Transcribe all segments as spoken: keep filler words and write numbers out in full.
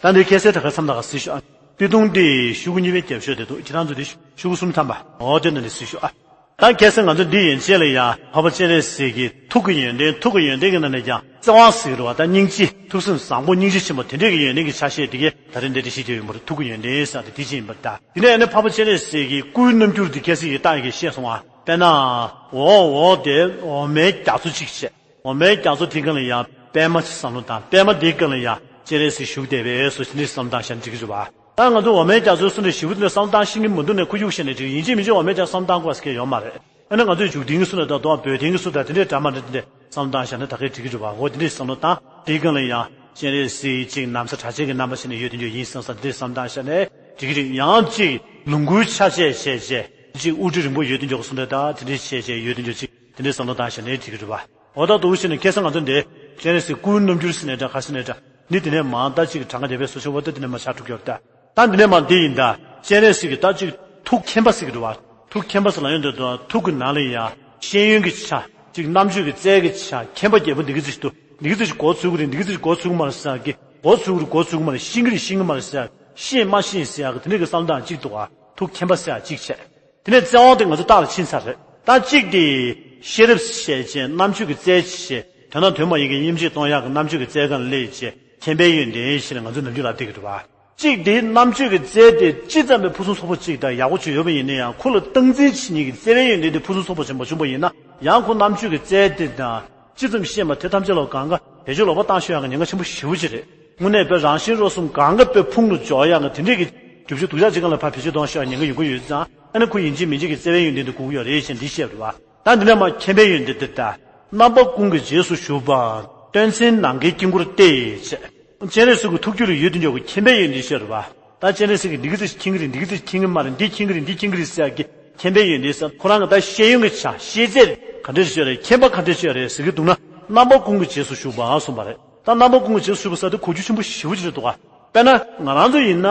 ད་འདི་ཁ་སང་དྲ་ཁ་མཚམས་དག་ག་གཟིགས་ཤོག་ཨ། སྟོད་ཐུང་འདི་ཤོག་གུ་གཉིས་པའི་རྒྱབ་ཤོག་དེ་འདུག་ཁྱེད་རང་ཚོ་འདི་ཤོག་གུ་གསུམ་ཐམ་པ་འོ་དེ་ནང་ནས་གཟིགས་ཤོག་ཨ། ད་ཁ་སང་ང་ཚོ་འདི་ཡན་ཆད་ལ་ཡ་འཕགས་པ་སྤྱན་རས་གཟིགས་ཀྱི་ཐུགས་ཀྱི་ཡོན་ཏན། ཐུགས་ཀྱི་ཡོན་ཏན་གྱི་ནང་ནས་ཀྱང་བརྩེ་བ་ཟེར་གྱི་རེད་བ། ད་སྙིང་རྗེ། ཐུགས་སེམས་བཟང་པོ། སྙིང་རྗེ་ཆེན་པོ། དེ་འདྲས་ཀྱི་ཡོན་ཏན་གྱི་ཆ་ཤས་དེ་གས་ད་རེས་འདི་འདྲ་ཞིག་བརྗོད་ཡོད་མ་རེད། ཐུགས་ཀྱི་ཡོན་ཏན་ཟེར་དེ་དེ་ཅི་ཡིན་པ། ད་དེ་ནས་ཨ་ནི་འཕགས་པ་སྤྱན་རས་གཟིགས་ཀྱི་སྐུའི་རྣམ་འགྱུར་འདི་ཁ་སང་ཡི་ཏང་ཡི་གིས་བཤད་སོང་བ། དཔེར་ན། འོ་འོ་དེ་འོ་མའི་རྒྱ་མཚོ་གཅིག་བྱས། འོ་མའི་རྒྱ་མཚོ་དེའི་སྒང་ལ་ཡང་པད་མ་ཅིག་བསམ་བློ་བཏང་། པད་མ་དེའི་སྒང་ལ་ཡང་སྤྱན་རས་གཟིགས་བཞུགས་བསྡད་པའི་བཟོ་ཅིག་ནས་བསམ་བློ་བཏང་བཞག་ན་འགྲིག་གི་རེད་བ། ད་ང་ཚོ་འོ་མའི་རྒྱ་མཚོའི་བཟོ་འདྲ་ཞིབ་པོ་དེ་འདྲ་བསམ་བློ་བཏང་ཤེས་ཀྱི་མི་འདུག་ནས་ཁུ་བྱུག་བཤད་ནས་འགྲིག་ཡིན་གཅིག་མིན་གཅིག་འོ་མའི་རྒྱ་མཚོ་བསམ་བློ་བཏང་དགོས་ཟེར་མཁན་ཡོད་མ་རེད། ཨ་ནི་ང་ཚོས་འཇུག་ལྡན་གྱི་བཟོ་འདྲ་དང་དོ་བོད་ལྡན་གྱི་བཟོ་འདྲ་དེ་འདྲའི་འདྲ་མ་འདྲ་དེ་འདྲ་བསམ་བློ་བཏང་བཞག་ན་ད་གའི་འགྲིག་གི་རེད་བ། འོ་དེ་འདྲའི་བསམ་བློ་བཏང་། དེའི་སྒང་ལ་ཡང་སྤྱན་རས་གཟིགས་གཅིག་ན་བཟའ་གྲྭ་ཆས་ཀྱི་རྣམ་པ་ཞིག་ནས་ཡོད་དེ་འདྲ་ཡིན་བསམ་ས་དེ་འདྲའི་བསམ་བློ་བཏང་བཞག་ནས་འགྲིག་གི་རེད། ཡང་གཅིག་ལོངས་སྐུའི་ཆ་བྱད་བྱས་བྱས་གཅིག་དབུ་སྐྲ་རིང་པོ་ཡོད་དེ་འདྲ་གི་བཟོ་འདྲ་དང་དེ་འདྲའི་བྱས་བྱས་ཡོད་དེ་འདྲ་གཅིག་དེ་འདྲའི་བསམ་བློ་བཏང་བཞག་ནས་འགྲིག་གི་རེད་བ། འོ་ད་དུ་བཞིན་ནས་ཁ་སང་ང་ཚོ་འདི་སྤྱན་རས་གཟིགས་སྐུའི་རྣམ་འགྱུར་ཟེར་ནས་འདྲ་ག་ཟེར་ནས་འདྲ་ནི་དེ་ནས་མང་ད་ཅིག་གྲངས་ཀ་བརྒྱབ་པའི་སོ་སོ་བ་ད་དེ་ནས་མ་ཆགས་འགྲོ་གི་ཡོད་ད། ད་འདི་ནས་མང་འདི་ཡིན་ད། སྤྱན་རས་གཟིགས་ཀྱི་ད་ཅིག་ཐུགས་མཁྱེན་པ་ཟེར་གི་རེད་བ། ཐུགས་མཁྱེན་པ་ཟེར་ལ་ཡོང་དུས་ད་ཐུགས་ཀྱི་ནང་ལ་ཡ་ཤེས་ཡོན་གྱི་ཆ་ཅིག་རྣམ་དཔྱོད་ཀྱི་རྩལ་གྱི་ཆ་མཁྱེན་པ་རྒྱལ་པོ་འདི་གི་ཚིག་ཏུ་འདི་གི་ཚིག་གོ་ཚུགས་ཀྱི་རེད། འདི་གི་ཚིག་གོ་ཚུགས་མ་རེད་ཟེར་གི་གོ་ཚུགས་ཀྱི་རེད། གོ་ཚུགས་མ་རེད། ཤེས་ཀྱི་རེད། ཤེས་ཀྱི་མ་རེད་ཟེར་ཤེས་མ་ཤེས་ཟེར་གི་དེ་འདྲ་གི་བསམ་སྟངས་གཅིག་འདུག་ཨ། ཐུགས་མཁྱེན་པ་ཟེར་ཡ་གཅིག་བྱས། དེ་ནས་བརྩེ་བ་དེ་ང་ཚོ་རྟག་ལ་ཕྱིན་ཚར་རེད། ད་གཅིག་དེ་ཤེས་རབ་བཤད་བྱས་རྣམ་དཔྱོད་ཀྱི་རྩལ་བྱས་དོན་དང་དོན་མ་ཡིན་གྱི་སྙེམས་བྱེད་གཏོང་ཡག་གི་རྣམ་དཔྱོད་ཀྱི་རྩལ་སྒང་སླེབས་བྱས་མཁྱེན་པའི་ཡོན་ཏན་ཞེས་ནས་ང་ཚོ་ནམ་རྒྱུན་ལབ་བསྡད་ཀྱི་འདུག་བ། གཅིག་དེ་རྣམ་དཔྱོད་ཀྱི་རྩལ་དེ་ཅི་ཙམ་པའི་ཕུན་སུམ་ཚོགས་པོ་གཅིག་དང་ཡག་པོ་ཅིག་ཡོད་པ་ཡིན་ན་ཡང་ཁོ་ལ་སྟངས་འཛིན་བྱེད་མཁན་གྱི་བརྩེ་བའི་ཡོན་ཏན་དེ་ཕུན་སུམ་ཚོགས་པོ་ཅིག་མ་བྱུང་པ་ཡིན་ན་ཡང་ཁོ་རྣམ་དཔྱོད་ཀྱི་རྩལ་དེ་དང་ཅི་ཙམ་ཤེས་པ་དེ་ཐམས་ཅད་ལ་གང་ག་བེད་སྤྱོད་ལོག་པ་བཏང་ཤོག་ཡག་གི་ཉེན་ཁ་ཆེན་པོ་ཞེ་པོ་ཅིག་རེད། དངོས་གནས་དཔེ་རང་གཞན་རོགས་གསུམ་གང་ག་དཔེ་ཕུང་དུ་འཇོག་ཡག་གི་དེ་འདྲས་ཀྱི་རྒྱུ་ཆ་སྡུག་ཅག་ཅིག་སྒང་ལ་ཕར་བེད་སྤྱོད་གཏོང་ཤོག་ཡག་ཉེན་ཁ་ཡོང་གི་ཡོད་ཙང་ཨ་ནི་ཁོ་ཡིན་གཅིག་མིན་གཅིག་གི་བརྩེ་བའི་ཡོན་ཏན་དེ་དགོས་ཀྱི་ཡོད་རེད་ཅེས་འདི་བཤད་པ་རེད་བ། ད་འདི་ནས་མ་མཁྱེན་པའི་ཡོན་ཏན་འདི་ལྟ། རྣམ་པ་ཀུན་གྱི་རྗེས་སུ་ཞུགས་པ། སྟོན་མཚན་ནམ་མཁའི་དཀྱིལ་འཁོར་སྟེ། སྤྱན་རས་གཟིགས་ཀྱི་ཐུགས་རྒྱུད་ལ་ཡོད་དུ་འཇོག་མཁྱེན་པའི་ཡོན་ཏན་ཤོད་རེད་བ། ད་སྤྱན་རས་གཟིགས་ཀྱིས་འདི་གི་ཚིག་མཁྱེན་གྱི་རེད། འདི་གི་ཚིག་མཁྱེན་གྱི་མ་རེད། འདི་མཁྱེན་གྱི་རེད། འདི་མཁྱེན་གྱི་རེད་ཟེར་གྱི་མཁྱེན་པའི་ཡོན་ཏན་ཟེར་ཁོ་རང་གི་ད་ཤེས་ཡོན་གྱི་ཆ་ཤེས་ཚད་ག་འདྲས་ཤོད་རེད། མཁྱེན་པ་ག་འདྲས་ཤོད་རེད་ཟེར་གྱི་འདུག་ན་རྣམ་པ་ཀུན་གྱི་རྗེས་སུ་ཞུགས་པ་གསུངས་པ་རེད། ད་རྣམ་པ་ཀུན་གྱི་རྗེས་སུ་ཞུགས་པ་ཟེར་དུས་གོ་རྒྱུ་ཆེན་པོ་ཞེ་པོ་ཅིག་རེད་འདུག་ག་དཔེར་ན་ང་རང་ཚོ་ཡིན་ན་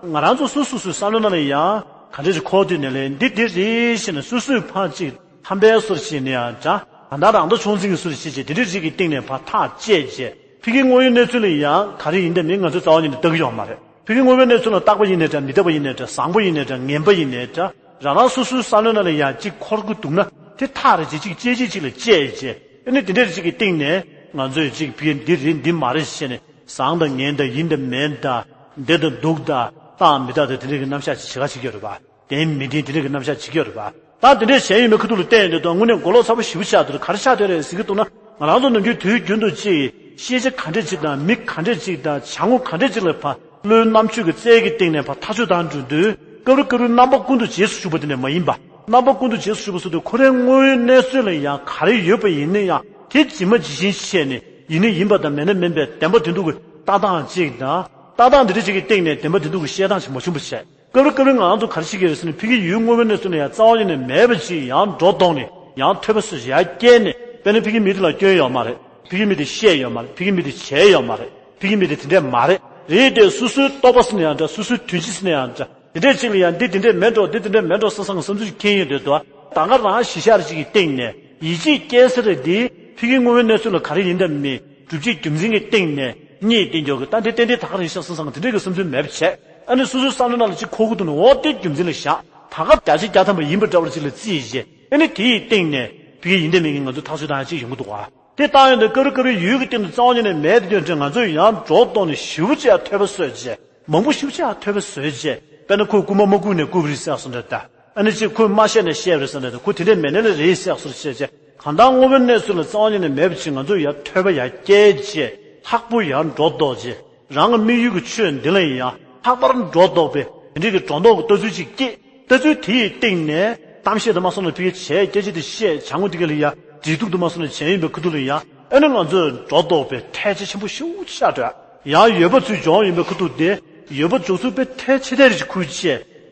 ང་རང་ཚོ་སོ་སོ་སོའི་བསམ་བློ་ནང་ལ་ཡང་ག་འདྲས་ཅིག་འཁོར་དུས་ནས་ལས་འདི་འདི་རེད་ཞེས་ནས་སོ་སོའི་ཕར་ཅིག་ཐམ་པའི་སོར་ཕྱིན་ནས་ཡང་འདྲ་ད་ལྟ་རང་ལྟ་མཆོག་འཛིན་གྱི་སོར་ཕྱིན་བྱས་དེ་འདྲའི་རིགས་ཀྱི་སྟེང་ནས་ཕར་ཐག་བཅད་བྱས་ཕ་གིའི་དངོས་ཡོད་གནས་ཚུལ་ལ་ཡང་ག་རེ་ཡིན་དང་མིན་ང་ཚོས་རྩ་བ་ཉིད་ནས་ལྟ་གི་ཡོད་མ་རེད། ཕ་གིའི་དངོས་ཡོད་གནས་ཚུལ་ལ་རྟག་པ་ཡིན་ནའི་འདྲ། མི་རྟག་པ་ཡིན་ནའི་འདྲ། བཟང་པོ་ཡིན་ནའི་འདྲ། ངན་པ་ཡིན་ནའི་འདྲ། རང་རང་སོ་སོའི་བསམ་བློའི་ནང་ལ་ཡང་གཅིག་འཁོར་གྱི་འདུག་ན་དེ་ཐག་རེ་བཅད་ཅིག་བཅད་རྗེས་གཅིག་ལ་བཅད་བྱས་ཨ་ནི་དེ་འདྲའི་རིགས་ཀྱི་སྟེང་ནས་ང་ཚོས་གཅིག་ཕ་གི་འདི་རེད་འདི་མ་རེད་ཞེས་ནས་བཟང་དང་ངན་དང་ཡིན་དང་མིན་དང་བདེ་དང་སྡུག་དང་རྟག་མི་རྟག་དང་དེ་འདྲའི་གི་རྣམ་གཞག་ཅིག་བྱེད་ག་བྱེད་ཀྱི་ཡོད་རེད་པ། བདེན་མི་བདེན་དེ་འདྲ་གི་རྣམ་གཞག་བྱེད་ཀྱི་ཡོད་རེད་པ། ད་དེ་འདྲས་བྱས་ཡོད་མེད་ཁ་ཐུག་ལ་བལྟས་ཡོང་དུས་ད་དངོས་གནས་མགོ་ལོག་ཚ་པོ་ཞེ་པོ་ཆགས་འདུག་ག་རེ་ཆགས་བསྡད་རེད་ཟེར་གྱི་འདུག་ན་ང་རང་ཚོ་ནམ་རྒྱུན་དུས་རྒྱུན་དུ་ཅིག་ཤེས་བྱ་ག་འདྲས་ཅིག་དང་མི་ག་འདྲས་ཅིག་དང་བྱ་དངོས་ག་འདྲས་ཅིག་ལ་ཕར་བློའི་རྣམ་དཔྱོད་ཀྱི་རྩལ་གྱི་སྟེང་ནས་ཕར་ཐག་གཅོད་བཏང་འགྲོ་དུས་སྐབས་རེ་སྐབས་རེ་རྣམ་པ་ཀུན་ཏུ་རྗེས་སུ་ཞུགས་པ་དེ་འདྲ་མ་ཡིན་པ། རྣམ་པ་ཀུན་ཏུ་རྗེས་སུ་ཞུགས་པ་ཟེར་དུས་ཁོ་རའི་དངོས་ཡོད་གནས་ཚུལ་ལ་ཡང་ག་རེ་ཡོད་པ་ཡིན་ན་ཡང་དེ་ཇི་མ་ཇི་བཞིན་བྱས་ནས་ཡིན་ན་ཡིན་པ་དང་མིན་ན་མིན་པའི་བདེན་པ་བདེན་སྡུག་གི་ལྟ་སྟངས་ཅིག་དང་ལྟ་སྟངས་འདི་འདྲ་ཅིག་གི་སྟེང་ནས་བདེན་པ་བདེན་སྡུག་གི་བཤད་སྟངས་ཤིག་མ་བྱུང་བ་བྱས། སྐབས་རེ་སྐབས་རེ་ང་རང་ཚོ་ག་རེ་བྱེད་ཀྱི་རེད་ཟེར་ན་ཕ་གིའི་ཡུལ་དངོས་པོའི་གནས་ཚུལ་ལ་ཡང་རྩ་བ་ཉིད་ནས་མེད་པ་ཅིག་ཡང་སྒྲོ་འདོགས་ནས་ཡང་ཐོས་པ་སོ་སོ་ཡར་བསྐྱལ་ནས་དཔེར་ན་ཕ་གིའི་མི་དེ་ལ་སྐྱོན་ཡོད་མ་རེད། ཕ་གིའི་མི་དེ་བཤད་ཡོད་མ་རེད། ཕ་གིའི་མི་དེ་བྱས་ཡོད་མ་རེད། ཕ་གིའི་མི་དེ་དེ་འདྲས་མ་རེད། རེད་དེ་སོ་སོའི་རྟོག་པ་ཟེར་ན་ཡང་འདྲ། སོ་སོའི་དོན་སྤྱི་ཟེར་ན་ཡང་འདྲ། དེ་འདྲས་ཅིག་ལ་ཡང་འདི་དེ་འདྲས་མེད་འགྲོ། འདི་དེ་འདྲས་མེད་འགྲོ་བསམ་བསམ་གྱི་བསམ་ཚུལ་ཅིག་འཁྱེར་ཡོང་དུས་དོ་ད་ག་རང་གཞི་བཞག་རེ་ཅིག་གི་སྟེང་ནས་ཡིད་ཆེས་སྐྱེ་ས་རེད། འདི་ཕ་གིའི་དངོས་པོའི་གནས་ཚུལ་ལ་ག་རེ་ཡིན་དང་མིན་སྒྲུབ་བྱེད་རྒྱུ་མཚན་གྱི་སྟེང་ནས་རྙེད་བསྡད་འཇོག་གི་ད་འདི་ཏན་ཏན་ད་ག་རང་བཞག་བསམ་བསམ་གྱི་དེ་འདྲས་ཀྱི་བསམ་ཚུལ་མེད་པ་བྱས། ཨ་ནི་སོ་སོའི་བསམ་བློ་ནང་ལ་ཅིག་འཁོར་གྱི་འདུག་ན་འོ་དེ་རྒྱུ་མཚན་ལ་བཞག་ད་ག་བརྒྱ་ཆ་བརྒྱ་ཐམ་པ་ཡིན་པ་འདྲ་བ་ཅིག་ལ་བརྩིས་བྱས་ཨ་ནི་དེའི་སྟེང་ནས་ཕ་གི་ཡིན་དང་མིན་གྱི་ང་ཚོ་ཐག་གཅོད་བཏང་ཡ་ཅིག་ཡོང་གི་འདུག་བ། དེ་བཏང་ཡོང་དུས་སྐབས་རེ་སྐབས་རེ་ཡུལ་གྱི་སྟེང་དུ་རྩ་བ་ཉིད་ནས་མེད་དེ་འདྲ་ང་ཚོས་ཡང་སྒྲོ་འདོགས་ནས་ཞེ་པོ་ཅིག་ཡང་ཐོས་པ་བཟོས་བྱས། མང་པོ་ཞེ་པོ་ཅིག་ཡང་ཐོས་པ་བཟོས་བྱས། དཔེར་ན་ཁོས་རྐུན་མ་མ་རྐུ་ནས་རྐུས་པ་རེད་ཟེར་བཟོ་འདྲ་ད། ཨ་ནི་ཅིག་ཁོས་མ་བཤད་ནས་བཤད་པ་རེད་ཟེར་འདྲ་ད། ཁོ་དེ་འདྲས་མེད་ནས་ལ་རེད་ཟེར་བཟོ་བྱས་བྱས། གང་ལྟར་དངོས་པོའི་གནས་ཚུལ་ལ་རྩ་བ་ཉིད་ནས་མེད་པ་ཅིག་ང་ཚོས་ཡང་ཐོས་པ་ཡང་བསྐྱལ་བྱས། ལྷག་པོ་ཡང་སྒྲོ་འདོགས་བྱས། རང་གི་དམིགས་ཡུལ་གྱི་ཆོས་འདི་ལ་ཡང་ལྷག་པར་སྒྲོ་འདོགས་པའི་དེ་འདྲའི་གི་སྒྲོ་འདོགས་ཀྱི་ལྟ་ཚུལ་ཅིག་སྐྱེས། ལྟ་ཚུལ་དེ་ཡི་སྟེང་ནས་གཏམ་བཤད་དུ་མ་སོང་ན་ཕ་གི་བྱས། སྐད་ཆ་དེ་བཤད། བྱ་དངོས་དེ་ག་ལ་ཡ་འབྲེལ་གཏུག་ཏུ་མ་སོང་ན་བྱས་ཡིན་པའི་ཁུ་ཐུག་ལ་ཡ་ཨ་ནི་ང་ཚོས་སྒྲོ་འདོགས་པའི་ཐལ་ཆ་ཆེན་པོ་ཞེ་པོ་ཆགས་འགྲོ། ཡང་ཡོད་པ་ཚུར་འཇོག་ཡིན་པའི་ཁུ་ཐུག་དེ་ཡོད་པ་འཇོག་ཚུལ་དཔེ་ཐལ་ཆ་དེ་རེ་ཅིག་ཁུར་བྱས་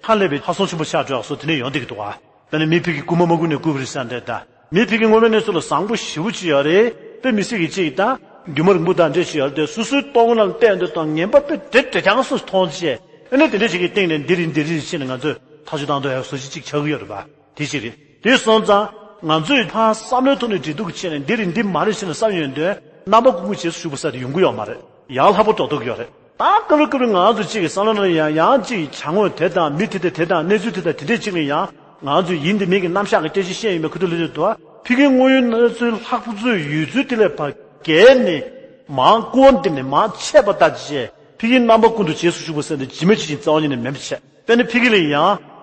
ཧ་ལས་པའི་ཧ་སང་ཆེན་པོ་ཆགས་འགྲོ་སོགས་དེ་འདྲ་ཡོང་བསྡད་ཀྱི་འདུག་ག་དཔེར་ན་མི་ཕ་གི་རྐུན་མ་མ་རྐུ་ནས་རྐུས་པ་རེད་ཟེར་འདྲ་ད། མི་ཕ་གི་དངོས་པོའི་གནས་ཚུལ་ལ་བཟང་པོ་ཞེ་པོ་ཅིག་ཡོད་རེད། དཔེ་མི་སྲིད་ཀྱི་ཅིག་དང་རྒྱུ་མ་རིང་པོ་དང་འདྲ་ཞིག་ཡོད་རེད་དེ་སོ་སོའི་རྟོག་ངན་ལ་བལྟས་འདོད་དང་ངན་པ་དཔེ་དེ་འདྲ་རྐྱང་སུ་མཐོང་བྱས་ཨ་ནི་དེ་འདྲ་ཞིག་གི་སྟེང་ནས་འདི་རེད་འདི་རེད་ཅེས་ནས་ང་ཚོས་ཐག་གཅོད་བཏང་འདོད་ཡག་བཟོ་ཅིག་ཅིག་ཆགས་ཀྱི་ཡོད་རེད་པ། དེ་ཅིག་རེད། དེ་སོང་ཙང་ང་ཚོས་ཕར་བསམ་བློའི་ཐོག་ནས་འབྲེལ་གཏུག་གི་ཆེད་ནས་འདི་རེད་འདི་མ་རེད་ཅེས་ནས་བསམ་ཡོང་དུས་རྣམ་པ་ཀུན་ཀུན་རྗེས་སུ་ཞུགས་པ་ས་དེ་ཡོང་གི་ཡོད་མ་རེད། ཡང་ལྷག་པོ་འགྲོ་ཐུབ་ཀྱི་ཡོད་རེད། ད་ ཨ་སྐབས་རེ་སྐབས་རེ་ང་ཚོ་གཅིག་གི་བསམ་བློ་ནང་ཡང་ཡང་གཅིག་གི་བྱ་དངོས་དེ་དང་མི་དེ་དང་དེ་དང་གནས་ཚུལ་དེ་དང་དེ་འདྲས་གཅིག་ལ་ཡང་ང་ཚོས་ཡིན་དེ་མིན་གྱི་རྣམ་གཞག་གི་སྐད་ཆ་བཤད་ཡོད་མེད་ཁུ་ཐུག་ལ་ལྟོས་དུས། ཕ་གིའི་དངོས་ཡོད་གནས་ཚུལ་ལྷག་པ་ཚོས་ཡོད་ཚུལ་དེ་ལས་ཕར་བརྒལ་ནས་མང་སྐུ་དབང་དེ་ནས་མང་ཆད་པ་ལྟ་ཅེས་ཕ་གིའི་རྣམ་པ་ཀུན་ཏུ་རྗེས་སུ་ཞུགས་པ་ཟེར་ནས་ཇི་མ་ཇི་བཞིན་རྩ་བ་ཉིད་ནས་མེད་པ་བྱས། དཔེར་ན་ཕ་གི་ལ་ཡང་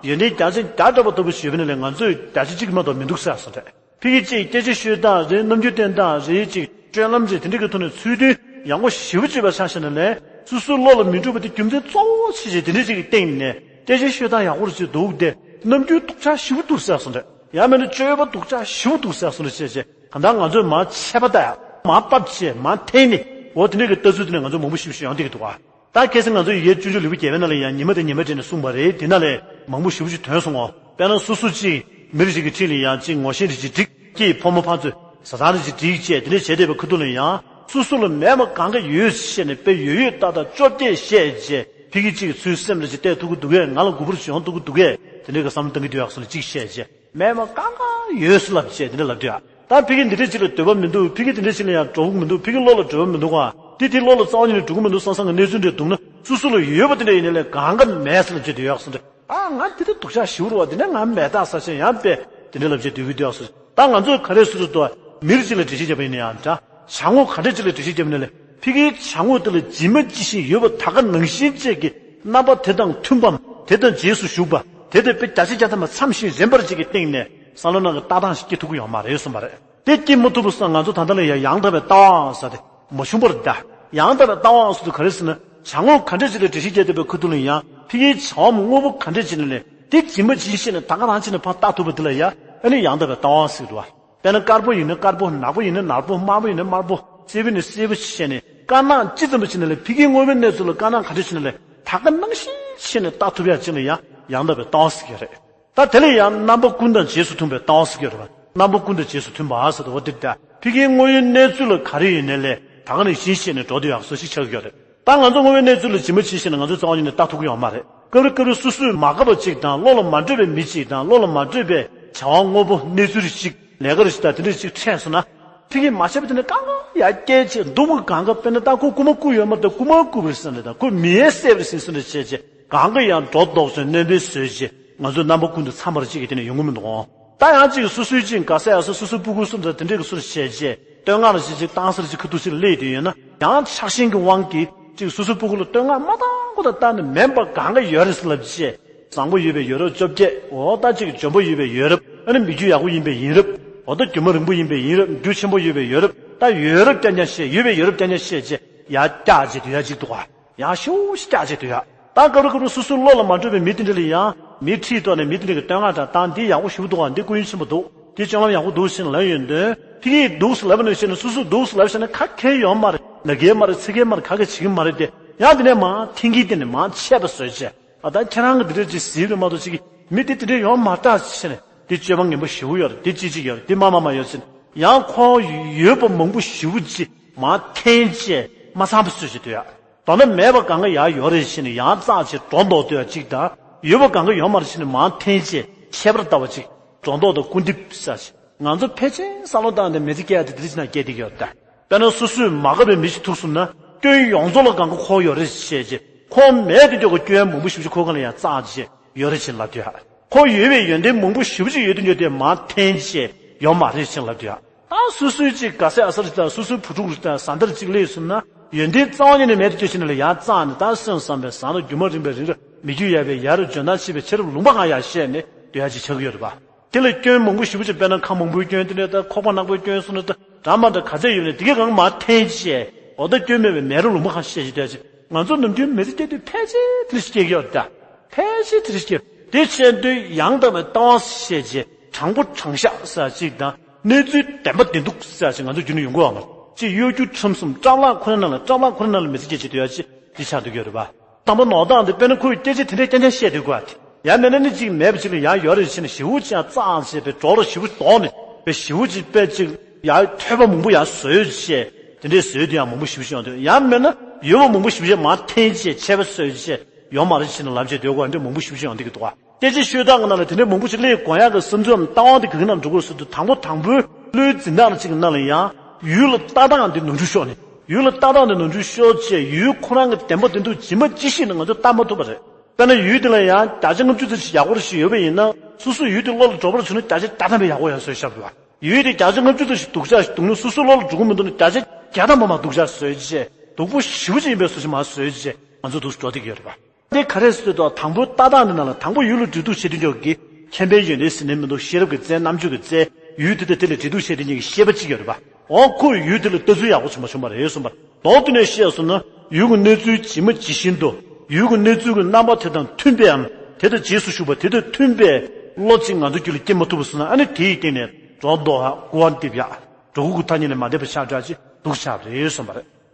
ཡོན་ཏན་རྒྱ་ཆེན་བརྒྱ་འདྲ་པོ་ལྟ་བུ་ཞུས་པ་ནི་ལས་ང་ཚོས་བརྒྱ་ཆ་གཅིག་མ་གཏོགས་མི་འདུག་ཟེར་སོང་རེད། ཕ་གི་གཅིག་སྐད་ཆ་ཤོད་སྟངས་རེད། རྣམ་འགྱུར་བསྟན་སྟངས་རེད། གཅིག་སྤྱོད་ལམ་རེད། དེ་འདྲ་གི་ཐོག་ནས་ཚུལ་མཐུན་ཡག་པོ་ཞེ་པོ་ཅིག་ཡོད་པ་ཆ་བཞག་ན་ལས་སོ་སོའི་བློ་ལ་མི་འགྲོ་བ་དེ་རྒྱུ་མཚན་གཙོ་བོ་ཆེ་ཆེ་དེ་འདྲ་ཅིག་གི་སྟེང་ནས་སྐད་ཆ་ཤོད་སྟངས་ཡག་པོ་རེད་ཅིག་འདུག་སྟེ། རྣམ་འགྱུར་སྡུག་ཅག་ཞེ་པོ་འདུག་ཟེར་སོང་རེད། ཡང་མིན་ན་སྤྱོད་པ་སྡུག་ཅག་ཞེ་པོ་འདུག་ཟེར་སོང་རེད། བྱས་བྱས་གང་ལྟར་ང་ཚོས་མང་ཆད་པ་ལྟ་ཡག་མང་བབས་བྱས་མང་འཐེན་ནས་འོ་དེ་འདྲ་གི་ལྟ་ཚུལ་དེ་ནས་ང་ཚོ་མང་པོ་ཞེ་པོ་ཅིག་ཡོང་བསྡད་ཀྱི་འདུག་ཨ། ད་ཁ་སང་ང་ཚོ་ཡི་གེ་བཅུ་གཅིག་ལེའུ་བརྒྱད་པའི་ནང་ལ་ཡང་ཉི་མ་དང་ཉི་མ་བྲལ་ནས་གསུངས་པ་རེད། དེ་ནང་ལས་མང་པོ་ཞེ་པོ་ཅིག་ཐོན་སོང་ངོ་། དཔེར་ན་སོ་སོ་གཅིག་མི་རེ་ཞིག་གི་འཁྲིས་ལ་ཡང་གཅིག་ངོ་ཤེས་རེ་ཅིག་བསྒྲིགས། སྐྱེས་ཕོ་མོ་ཕ་ཚོས་བཟའ་ཚང་རེ་ཅིག་བསྒྲིགས་བྱས་དེ་འདྲ་བྱས་བསྡད་པའི་ཁ་ཐུག་ལ་ཡང་སོ་སོ་ལ་མེད་པ་གང་ག་ཡོད་བཤད་ནས་དཔེ་ཡོད་ཡོད་ཏག་ཏག་བཅོ་བརྒྱད་བཤད་བྱས། ཕ་གི་གཅིག་གིས་ཚུར་སེམས་ལ་ཅིག་བལྟས་ཐུབ་ཀྱི་འདུག་གས། ང་ལ་མགོ་པོར་ཅིག་ཡོང་ཐུབ་ཀྱི་འདུག་གས། དེ་འདྲ་གི་བསམ་བློ་གཏང་གི་འདུག་ཡག་སོ་ལ་ཅིག་བཤད་བྱས། མེད་པ་གང་ག་ཡོད་ས་ལབ་བྱས་དེ་འདྲ་ལབ་དུས་ཨ། ད་ཕ་གི་འདི་འདྲ་ཅིག་ལ་འདོད་པ་མི་འདུག་ཕ་གི་འདི་འདྲ་ཅིག་ལ་ཡང་འགྲོ་གི་མི་འདུག་ཕ་གི་བློ་ལ་འགྲོ་བ་མི་འདུག་ག་འདི་དེ་བློ་ལ་རྩ་བ་ཉིད་ནས་འགྲོ་གི་མི་འདུག་བསམ་བསམ་གི་གནས་ཚུལ་འདྲ་འདུག་ན་སོ་སོ་ལ་ཡོད་པ་དེ་འདྲ་ཡིན་ནའི་ལས་གང་ག་མེད་ས་ལབ་བྱས་དུས་ཡག་སོ་འདྲ། ཨ་ང་འདི་ལྟར་སྡུག་ཅག་ཞེ་པོ་རེད་བ། འདི་ནས་ང་མེད་ཐག་ས་ཆེན་ཡང་པས་དེ་འདྲ་ལབ་བྱས་སྡོད་ཀྱི་འདུག་ཡག་སོ། ད་ང་ཚོས་ག་རེ་སོ་སོ་ལྟོས་མི་རེ་ཅིག་ལ་འགྲེལ་བཤད་བརྒྱབ་པ་ཡིན་ན་ཡང་འདྲ། བྱ་དངོས་ག་འདྲ་ཅིག་ལ་འགྲེལ་བཤད་བརྒྱབ་ན་ལས་ཕ་གིའི་བྱ་དངོས་དེ་ལ་ཇི་མ་ཇི་བཞིན་ཡོད་པ་ད་ག་ནང་བཞིན་བཅས་ཀྱི་རྣམ་པ་དེ་དང་མཐུན་པའམ་དེ་དང་རྗེས་སུ་ཞུགས་པ་དེ་དང་དཔེ་བརྒྱ་ཆ་བརྒྱ་ཐམ་པ་ཚམ་ཞིག་རན་པར་ཅིག་གི་སྟེང་ནས་བསམ་བློ་ནང་གི་ལྟ་སྟངས་ཤིག་སྐྱེ་ཐུབ་ཀྱི་ཡོད་མ་རེད་གསུངས་པ་རེད། དེ་སྐྱེ་མ་ཐུབ་པ་སོགས་ང་ཚོ་ད་ལྟ་ལ་ཡང་ཡང་དག་པའི་ལྟ་བའང་ཟེར་ཏེ་མ་བྱུང་བར་གདའ། ཡང་དག་པའི་ལྟ་བའང་ཟེར་དུས་ག་རེ་ཟེར་ན་བྱ་དངོས་ག་འདྲ་ཅིག་ལ་འགྲེལ་བཤད་རྒྱག་བསྡད་པའི་ཁ་ཐུག་ལ་ཡང་ཕ་གིའི་བྱ་བའམ་དངོས་པོ་ག་འདྲ་ཅིག་ལ་ལས་དེ་ཇི་མ་ཇི་བཞིན་བྱས་ནས་ད་ག་རང་བྱས་ནས་ཕར་ལྟ་ཐུབ་པ་དེ་ལ་ཡང་ཨ་ནི་ཡང་དག་པའི་ལྟ་བ་ཟེར་གི་འདུག་བ། དཔེར་ན་དཀར་པོ་ཡིན་ན་དཀར་པོ། ནག་པོ་ཡིན་ན་ནག་པོ། དམར་པོ་ཡིན་ན་དམར་པོ། སེར་པོ་ཡིན་ན་སེར་པོ་བྱས་ནས་དཀར་ནག་ཅི་ཙམ་པ་བྱས་ན་ལས་ཕ་གིའི་དངོས་པོའི་གནས་ཚུལ་ལ་དཀར་ནག་ག་འདྲ་བྱས་ན་ལས་ད་ག་ནང་བཞིན་བྱས་ནས་ལྟ་ཐུབ་ཡག་ཅིག་ལ་ཡང་ཡང་དག་པའི་ལྟ་བ་ཟེར་གྱི་རེད། ད་དེ་ལ་ཡང་རྣམ་པ་ཀུན་དང་རྗེས་སུ་མཐུན་པའི་ལྟ་བ་ཟེར་གྱི་རེད་བ། རྣམ་པ་ཀུན་དང་རྗེས་སུ་མཐུན་པ་ཟེར་དུས་འོ་དེ་ལྟ་ཕ་གིའི་དངོས་ཡོད་གནས་ཚུལ་ལ་ག་རེ་ཡིན་ནའི་ལས་ད་ག་ནང་བཞིན་བྱས་ནས་འགྲོ་འདོད་ཡག་བཟོ་ཞིག་ཆགས་ཀྱི་ཡོད་རེད། ད་ང་ཚོ་དངོས་ཡོད་གནས་ཚུལ་ལ་ཇི་མ་ཇི་བཞིན་ང་ཚོས་རྩ་བ་ཉིད་ནས་ལྟ་ཐུབ་ཀྱི་ཡོད་མ་རེད། སྐབས་རེ་སྐབས་རེ་སོ་སོས་མ་དགའ་བ་ཅིག་དང་བློ་ལ་མ་འགྲོ་བའི་མི་ཅིག་དང་བློ་ལ་མ་འགྲོ་བའི་བྱ་བ་དངོས་པོ་གནས་ཚུལ་ཞིག་ལས་ཀ་རེ་ཞིག་དང་དེ་འདྲ་ཞིག་འཕྲད་སོང་ན། ཕ་གིས་མ་བྱས་པ་དེ་ནི་གང་ག་ཡར་སྐྱེལ་བྱས་འདུག་མ་གང་ག་དཔེར་ན་ད་ཁོ་རྐུ་མ་རྐུ་ཡོད་མ་རེད། རྐུ་མ་རྐུ་བ་རེད་ཟེར་ནས་དང་ཁོ་མི་ཡར་བསད་པ་རེད་ཟེར་ནས་བྱས་བྱས་གང་ག་ཡང་སྒྲོ་འདོགས་བྱས་སྣོན་པའི་བཟོས་བྱས་ང་ཚོའི་རྣམ་པ་ཀུན་ཏུ་འཚམ་པར་ཅིག་གི་དེ་ནས་ཡོང་གི་མི་འདུག་ཨང་། ད་ཡང་ཅིག་སོ་སོའི་ཅིག་དགའ་ས་ཡག་ས་སོ་སོའི་སྤུ་གུ་གསུམ་ཚོ་དེ་འདྲས་ཀྱི་སུ་བྱས་རྗེས་བསྟོད་བསྔགས་ལ་ཅིག་ཅིག་བཏང་སར་ཅིག་ཁ་ཐུག་ཅིག་སླེབས་དུས་ཡོད་ན་ཡང་ཆགས་ཞེན་གྱི་དབང་གིས་ཅིག་སོ་སོའི་སྤུ་གུ་ལ་བསྟོད་བསྔགས་མ་བཏང་གོ་ད་ལྟ་ནི་མེད་པ་གང་ག་ཡོད་རེད་ཟེར་ལབ་རྗེས་བཟང་པོ་ཡོད་པའི་ཡོད་རབས་བཅོ་བརྒྱད། འོ་ད་ཅིག་འཇོན་པོ་ཡོད་པའི་ཡོད་རབས། ཨ་ནི་མི་རྒྱུ་ཡག་པོ་ཡིན་པའི་ཡིན་རབས། འོ་ད་རྒྱུ་མ་རིང་པོ་ཡིན་པའི་ཡིན་རབས། རྒྱུ་ཆེན་པོ་ཡོད་པའི་ཡོད་རབས། ད་ཡོད་རབས་རྐྱང་རྐྱང་བཤད་ཡོད་པའི་ཡོད་རབས་རྐྱང་རྐྱང་བཤད་རྗེས་ཡར་བཀྱག་རྗེས་དུས་ཡག་ཅིག་འདུག་ག་ཡང་ཤུགས་ཤིག་བཀྱག་བྱེད་དུས་ཡ། ད་སྐབས་རེ་སྐབས་རེ་སོ་སོའི་བློ་ལ་མ་འགྲོ་བའི་མི་དེ་འདྲ་ལ་ཡང་མི་ཁྲིད་ཐོག་ནས་མི་དེ་འདྲ་གི་བསྟོད་བསྔགས་དང་བཏང་འདི་ཡག་པོ་ཞེ་པོ་འདུག་ག་འདི་སྐུ་ཡོན་ཆེན་པོ་འདུག་འདི་སྤྱོད་ལམ་ཡག་པོ་འདུག་ཟེར་ནས་ལབ་ཡོང་དུས་ཕ་གིས་འདུག་ཟེར་ལབ་པ་ནང་བཞིན་ནས་སོ་སོས་འདུག་ཟེར་ལབ་བཞག་ན་ཁ་ཁེལ་ཡོང་མ་རེད། ན་གེ་མ་རེད། ཚེ་གེ་མ་རེད། ག་གེ་བྱེད་ཀྱི་མ་རེད་དེ་ཡང་དེ་ནས་མང་འཐེན་གྱིས་དེ་ནས་མང་ཆད་པ་བཟོས་བྱས་ཨ་ད་ཁྱེད་རང་གི་འདི་འདྲ་ཅིག་ཟིག་རེད་མ་གཏོགས་ཅིག་གི་མི་དེ་དེ་འདྲ་ཡོང་མ་སྐྲག་ཟེར་ནས་འདི་སྤྱོད་པ་ངན་པོ་ཞེ་པོ་ཡོད་རེད། འདི་ཅི་ཅིག་ཡོད་རེད། འདི་མ་མ་མ་ཡོད་ཟེར་ནས་ཡང་ཁོང་ཡོད་པ་མང་པོ་ཞེ་པོ་ཅིག་མང་འཐེན་བྱས་མ་ཚང་པ་བཟོས་བྱས་དུས་ཡ། མདོར་ན་མེད་པ་གང་ག་ཡར་ཡོད་རེད་ཟེར་ནས་ཡང་བཙག་བྱས་སྒྲོ་འདོགས་སྡོད་པ་གཅིག་དང་ཡོད་པ་གང་ག་ཡོད་མ་རེད་ཟེར་ནས་མང་འཐེན་བྱས་ཁྱད་པར་ལྟ་བ་གཅིག་སྒྲོ་འདོགས་དང་སྐུར་འདེབས་ཟེར་ཞིག་ང་ཚོ་ཕལ་ཆེར་བསམ་བློ་བཏང་སྟེ་མི་ཚེ་སྐྱེལ་ཡ་དེ་དེ་རིགས་ཅིག་ན་སྐྱེལ་བསྡད་ཀྱི་ཡོད་རེད་ད། དཔེར་ན་སོ་སོས་མ་དགའ་བའི་མི་ཞིག་ཐུག་སོང་ན་སྐྱོན་ཡོངས་རྫོགས་ལ་གང་ག་ཁོ་ཡོད་རེད་ཟེར་བྱས་ཁོ་མེད་དུ་སྐྱོ་གི་སྐྱོན་མང་པོ་ཞིག་ཁོ་གང་ལ་ཡང་བཙག་བྱས་ཡོད་རེད་ཟེར་ལབ་དུས་ཧ། ཁོ་ཡོད་པའི་ཡོན་ཏན་མང་པོ་ཞེ་པོ་ཅིག་ཡོད་དུ་འགྱོ་དེ་མར་འཐེན་བྱས་ཡོད་མ་རེད་ཟེར་ལབ་དུས་ཧ། ད་སོ་སོའི་ཅིག་དགའ་སའི་ཨ་གསར་ཅིག་དང་སོ་སོའི་བུ་ཕྲུག་རེ་དང་བཟའ་ཟླ་རེ་ཅིག་སླེབས་སོང་ན་ཡོན་ཏན་རྩ་བ་ཉིད་ནས་མེད་དུ་སྐྱོ་ཕྱིན་ན་ལ་ཡང་བཙག་ནས་ད་སེམས་བསམ་པའི་བཟང་ན་རྒྱུ་མ་རིང་པའི་རིང་ར་མི་རྒྱུ་ཡག་པའི་ཡ་རབས་འཇོན་ཐང་ཆེ་བའི་ཆེ་རབས་ལུང་པ་གང་ཡག་བཤད་ནས་སྡོད་ཡ་ཅིག་ཆགས་ཀྱི་ཡོད་རེད་པ། དེ་ལ་སྐྱོན་མང་པོ་ཞེ་པོ་ཅིག་དཔེར་ན་ཁ་མང་པོའི་སྐྱོན་དེ་འདྲ་དང་ཁོག་པ་ནག་པོའི་སྐྱོན་སོང་ན་ད་འདྲ་མ་འདྲ་ག་ཚད་ཡོད་ནས་དེ་གའི་གང་མར་འཐེན་བྱས་འོ་ད་སྐྱོན་མེད་པའི་མེ་རོ་ལུང་པ་གང་བཤད་ཅིག་སྡོད་ཡ་ཅིག་ང་ཚོ་ནམ་རྒྱུན་མི་ཚེ་སྐྱེལ་དུས་ཕལ་ཆེར་དེ་རིགས་སྐྱེལ་གྱི་ཡོད་རེད་ད། ཕལ་ཆེར་དེ་རིགས་སྐྱེལ། དེ་བཤད་དུས་ཡང་དག་པའི་ལྟ་བ་བཤད་རྗེས་དྲང་པོ་དྲང་བཞག་ཟེར་ཅིག་དང་གནས་ཚུལ་བདེན་པ་བདེན་སྡུག་ཟེར་ཅིག་ང་ཚོ་རྒྱུན་ནས་ཡོང་གི་ཡོད་མ་རེད། ཅིག་གཡོ་སྒྱུ་ཁྲམ་གསུམ་སྐྲག་ལྷག་ཁོ་ན་ནང་ལ་སྐྲག་ལྷག་ཁོ་ན་ནང་ལ་མི་ཚེ་སྐྱེལ་བྱེད་དུ་ཡ་ཅིག་འདི་ཆགས་འདུག་གི་ཡོད་རེད་པ། དང་པོ་ནོར་བདག་འདི་དཔེར་ན་ཁོས་སྐད་ཆ་དེ་འདྲའི་རྐྱང་རྐྱང་བཤད་སྡོད་དགོས་ཨ། དེ་ཡང་མེད་ན་ནི་ཅིག་མེད་པ་ཅིག་ལ་ཡང་ཡོད་རེད་ཟེར་ནས་ཞེ་པོ་ཅིག་ཡང་བཙག་བྱས་པའི་གྲོགས་ལ་ཞེ་པོ་དོགས་ནས་པའི་ཞེ་པོ་ཅིག་དཔེ་ཅིག་ཡང་ཐོས་པ་མང་པོ་ཡང་བཟོས་བྱས་དེ་འདྲའི་བཟོས་དུས་ཡང་མང་པོ་ཞེ་པོ་ཅིག་ཡོང་དུས་ཡང་མེད་ན་ཡོད་པ་མང་པོ་ཞེ་པོ་ཅིག་མར་འཐེན་བྱས་ཆད་པ་བཟོས་བྱས་ཡོད་མ་རེད་ཟེར་ནས་ལབ་བྱས་སྡོད་དགོས་འདྲ་མང་པོ་ཞེ་པོ་ཅིག་ཡོང་བསྡད་ཀྱི་འདུག་ཨ། སྐད་ཆ་ཤོད་སྟངས་ཀྱི་ནང་ལ་དེ་འདྲའི་མང་པོ་ཞིག་སླེབས་དགོས་ཡག་གི་བསམ་ཚུལ་འམ་ལྟ་བ་དེ་ག་གི་ནང་འགྲོ་དགོས་ཟེར་དུས་དང་པོ་དང་པོའི་བློའི་འཛིན་སྟངས་གཅིག་གི་ནང་ལ་ཡང་ཡུལ་ལ་ལྟ་སྟངས་འདི་ནོར་འཁྲུལ་ཤོར་ནས་ ཡུལ་ལ་ལྟ་སྟངས་དེ་ནོར་འཁྲུལ་ཤོར་བྱས། ཡུལ་ཁོ་རང་གི་བདེན་པ་བདེན་ཐུབ་ཇི་མ་ཇི་བཞིན་དུ་ང་ཚོས་ལྟ་མ་ཐུབ་པ་རེད། དཔེར་ན་ཡུལ་དེ་ལ་ཡང་བརྒྱ་ཆ་ལྔ་བཅུ་ཙམ་ཞིག་ཡག་པོ་ཞིག་ཡོད་པ་ཡིན་ན། སོ་སོའི་ཡུལ་དེ་བློ་ལ་འགྲོ་བར་བྱུང་ན་བརྒྱ་ཆ་བརྒྱ་ཐམ་པ་ཡག་པོ་ཡང་བཟོས་བཞག་པ་རེད་པ། ཡུལ་དེ་བརྒྱ་ཆ་ལྔ་བཅུ་ཙམ་ཞིག་སྡུག་ཅག་ཞིག་འདུག་ན། སོ་སོའི་བློ་ལ་འགྲོ་གི་མི་འདུག་ན། བརྒྱ་ཆ་བརྒྱ་ཐམ་པ་མར་སྡུག་ཅག་བཟོས་བྱས། སྡུག་པོ་ཞེ་པོ་ཅིག་ཡིན་པའི་བཟོ་ཞིག་མར་བཟོས་བྱས། ང་ཚོ་འདུག་སེ་འགྲོ་བསྡད་ཀྱི་ཡོད་རེད་པ། འདི་ག་རེ་ཟེར་དུས། དང་པོའི་ལྟ་སྟངས་འདི་ནང་ལ། དང་པོ་ཡུལ་ལ་འབྲེལ་གཏུག་བྱེད་དུས་ཀྱི་མཁྱེན་པའི་ཡོན་ཏན་ཟེར་ནས་མི་འདུག་ཤེས་རབ་ཀྱི་རྩལ། རྣམ་དཔྱོད་ཀྱི་རྩལ། ཡུལ་དེ་དང་དེ་ལ་འབྲེལ་གཏུག་བྱེད་དུས་ཀྱི་ཤེས་པ་གཅིག་ཡོད་རེད་པ། འོ་ཁོ་ཡུལ་དེ་ལ་ལྟ་ཚུལ་ཡག་པོ་ཞིག་མ་བྱུང་བ་རེད་གསུངས་པ། མདོར་བསྡུས་ནས་བཤད་སོང་ན། ཡུལ་གྱི་གནས་ཚུལ་ཇི་མ་ཇི་བཞིན་དུ། ཡུལ་གྱི་གནས་ཚུལ་གྱི་རྣམ་པ་དེ་དང་མཐུན་པའམ། དེ་དང་རྗེས་སུ་ཞུགས་པ། དེ་དང་མཐུན་པའི་བློ་གཅིག་ང་ཚོ་རྒྱུད་ལ་སྐྱེ་མ་ཐུབ་པ་སོང་ན། ཨ་ནི་དེ་ཡི་སྟེང་ནས་སྒྲོ་འདོགས་ཡག་སྐུར་བ་འདེབས་ཡག་འགྲོ་ཀུན་གྱི་ཐ་སྙད་ལས་མ་འདས་པ་ཆགས་འགྲོ་ཡག་ཅིག་འདུག་ཆགས་པ་རེད་གསུངས་པ་རེད།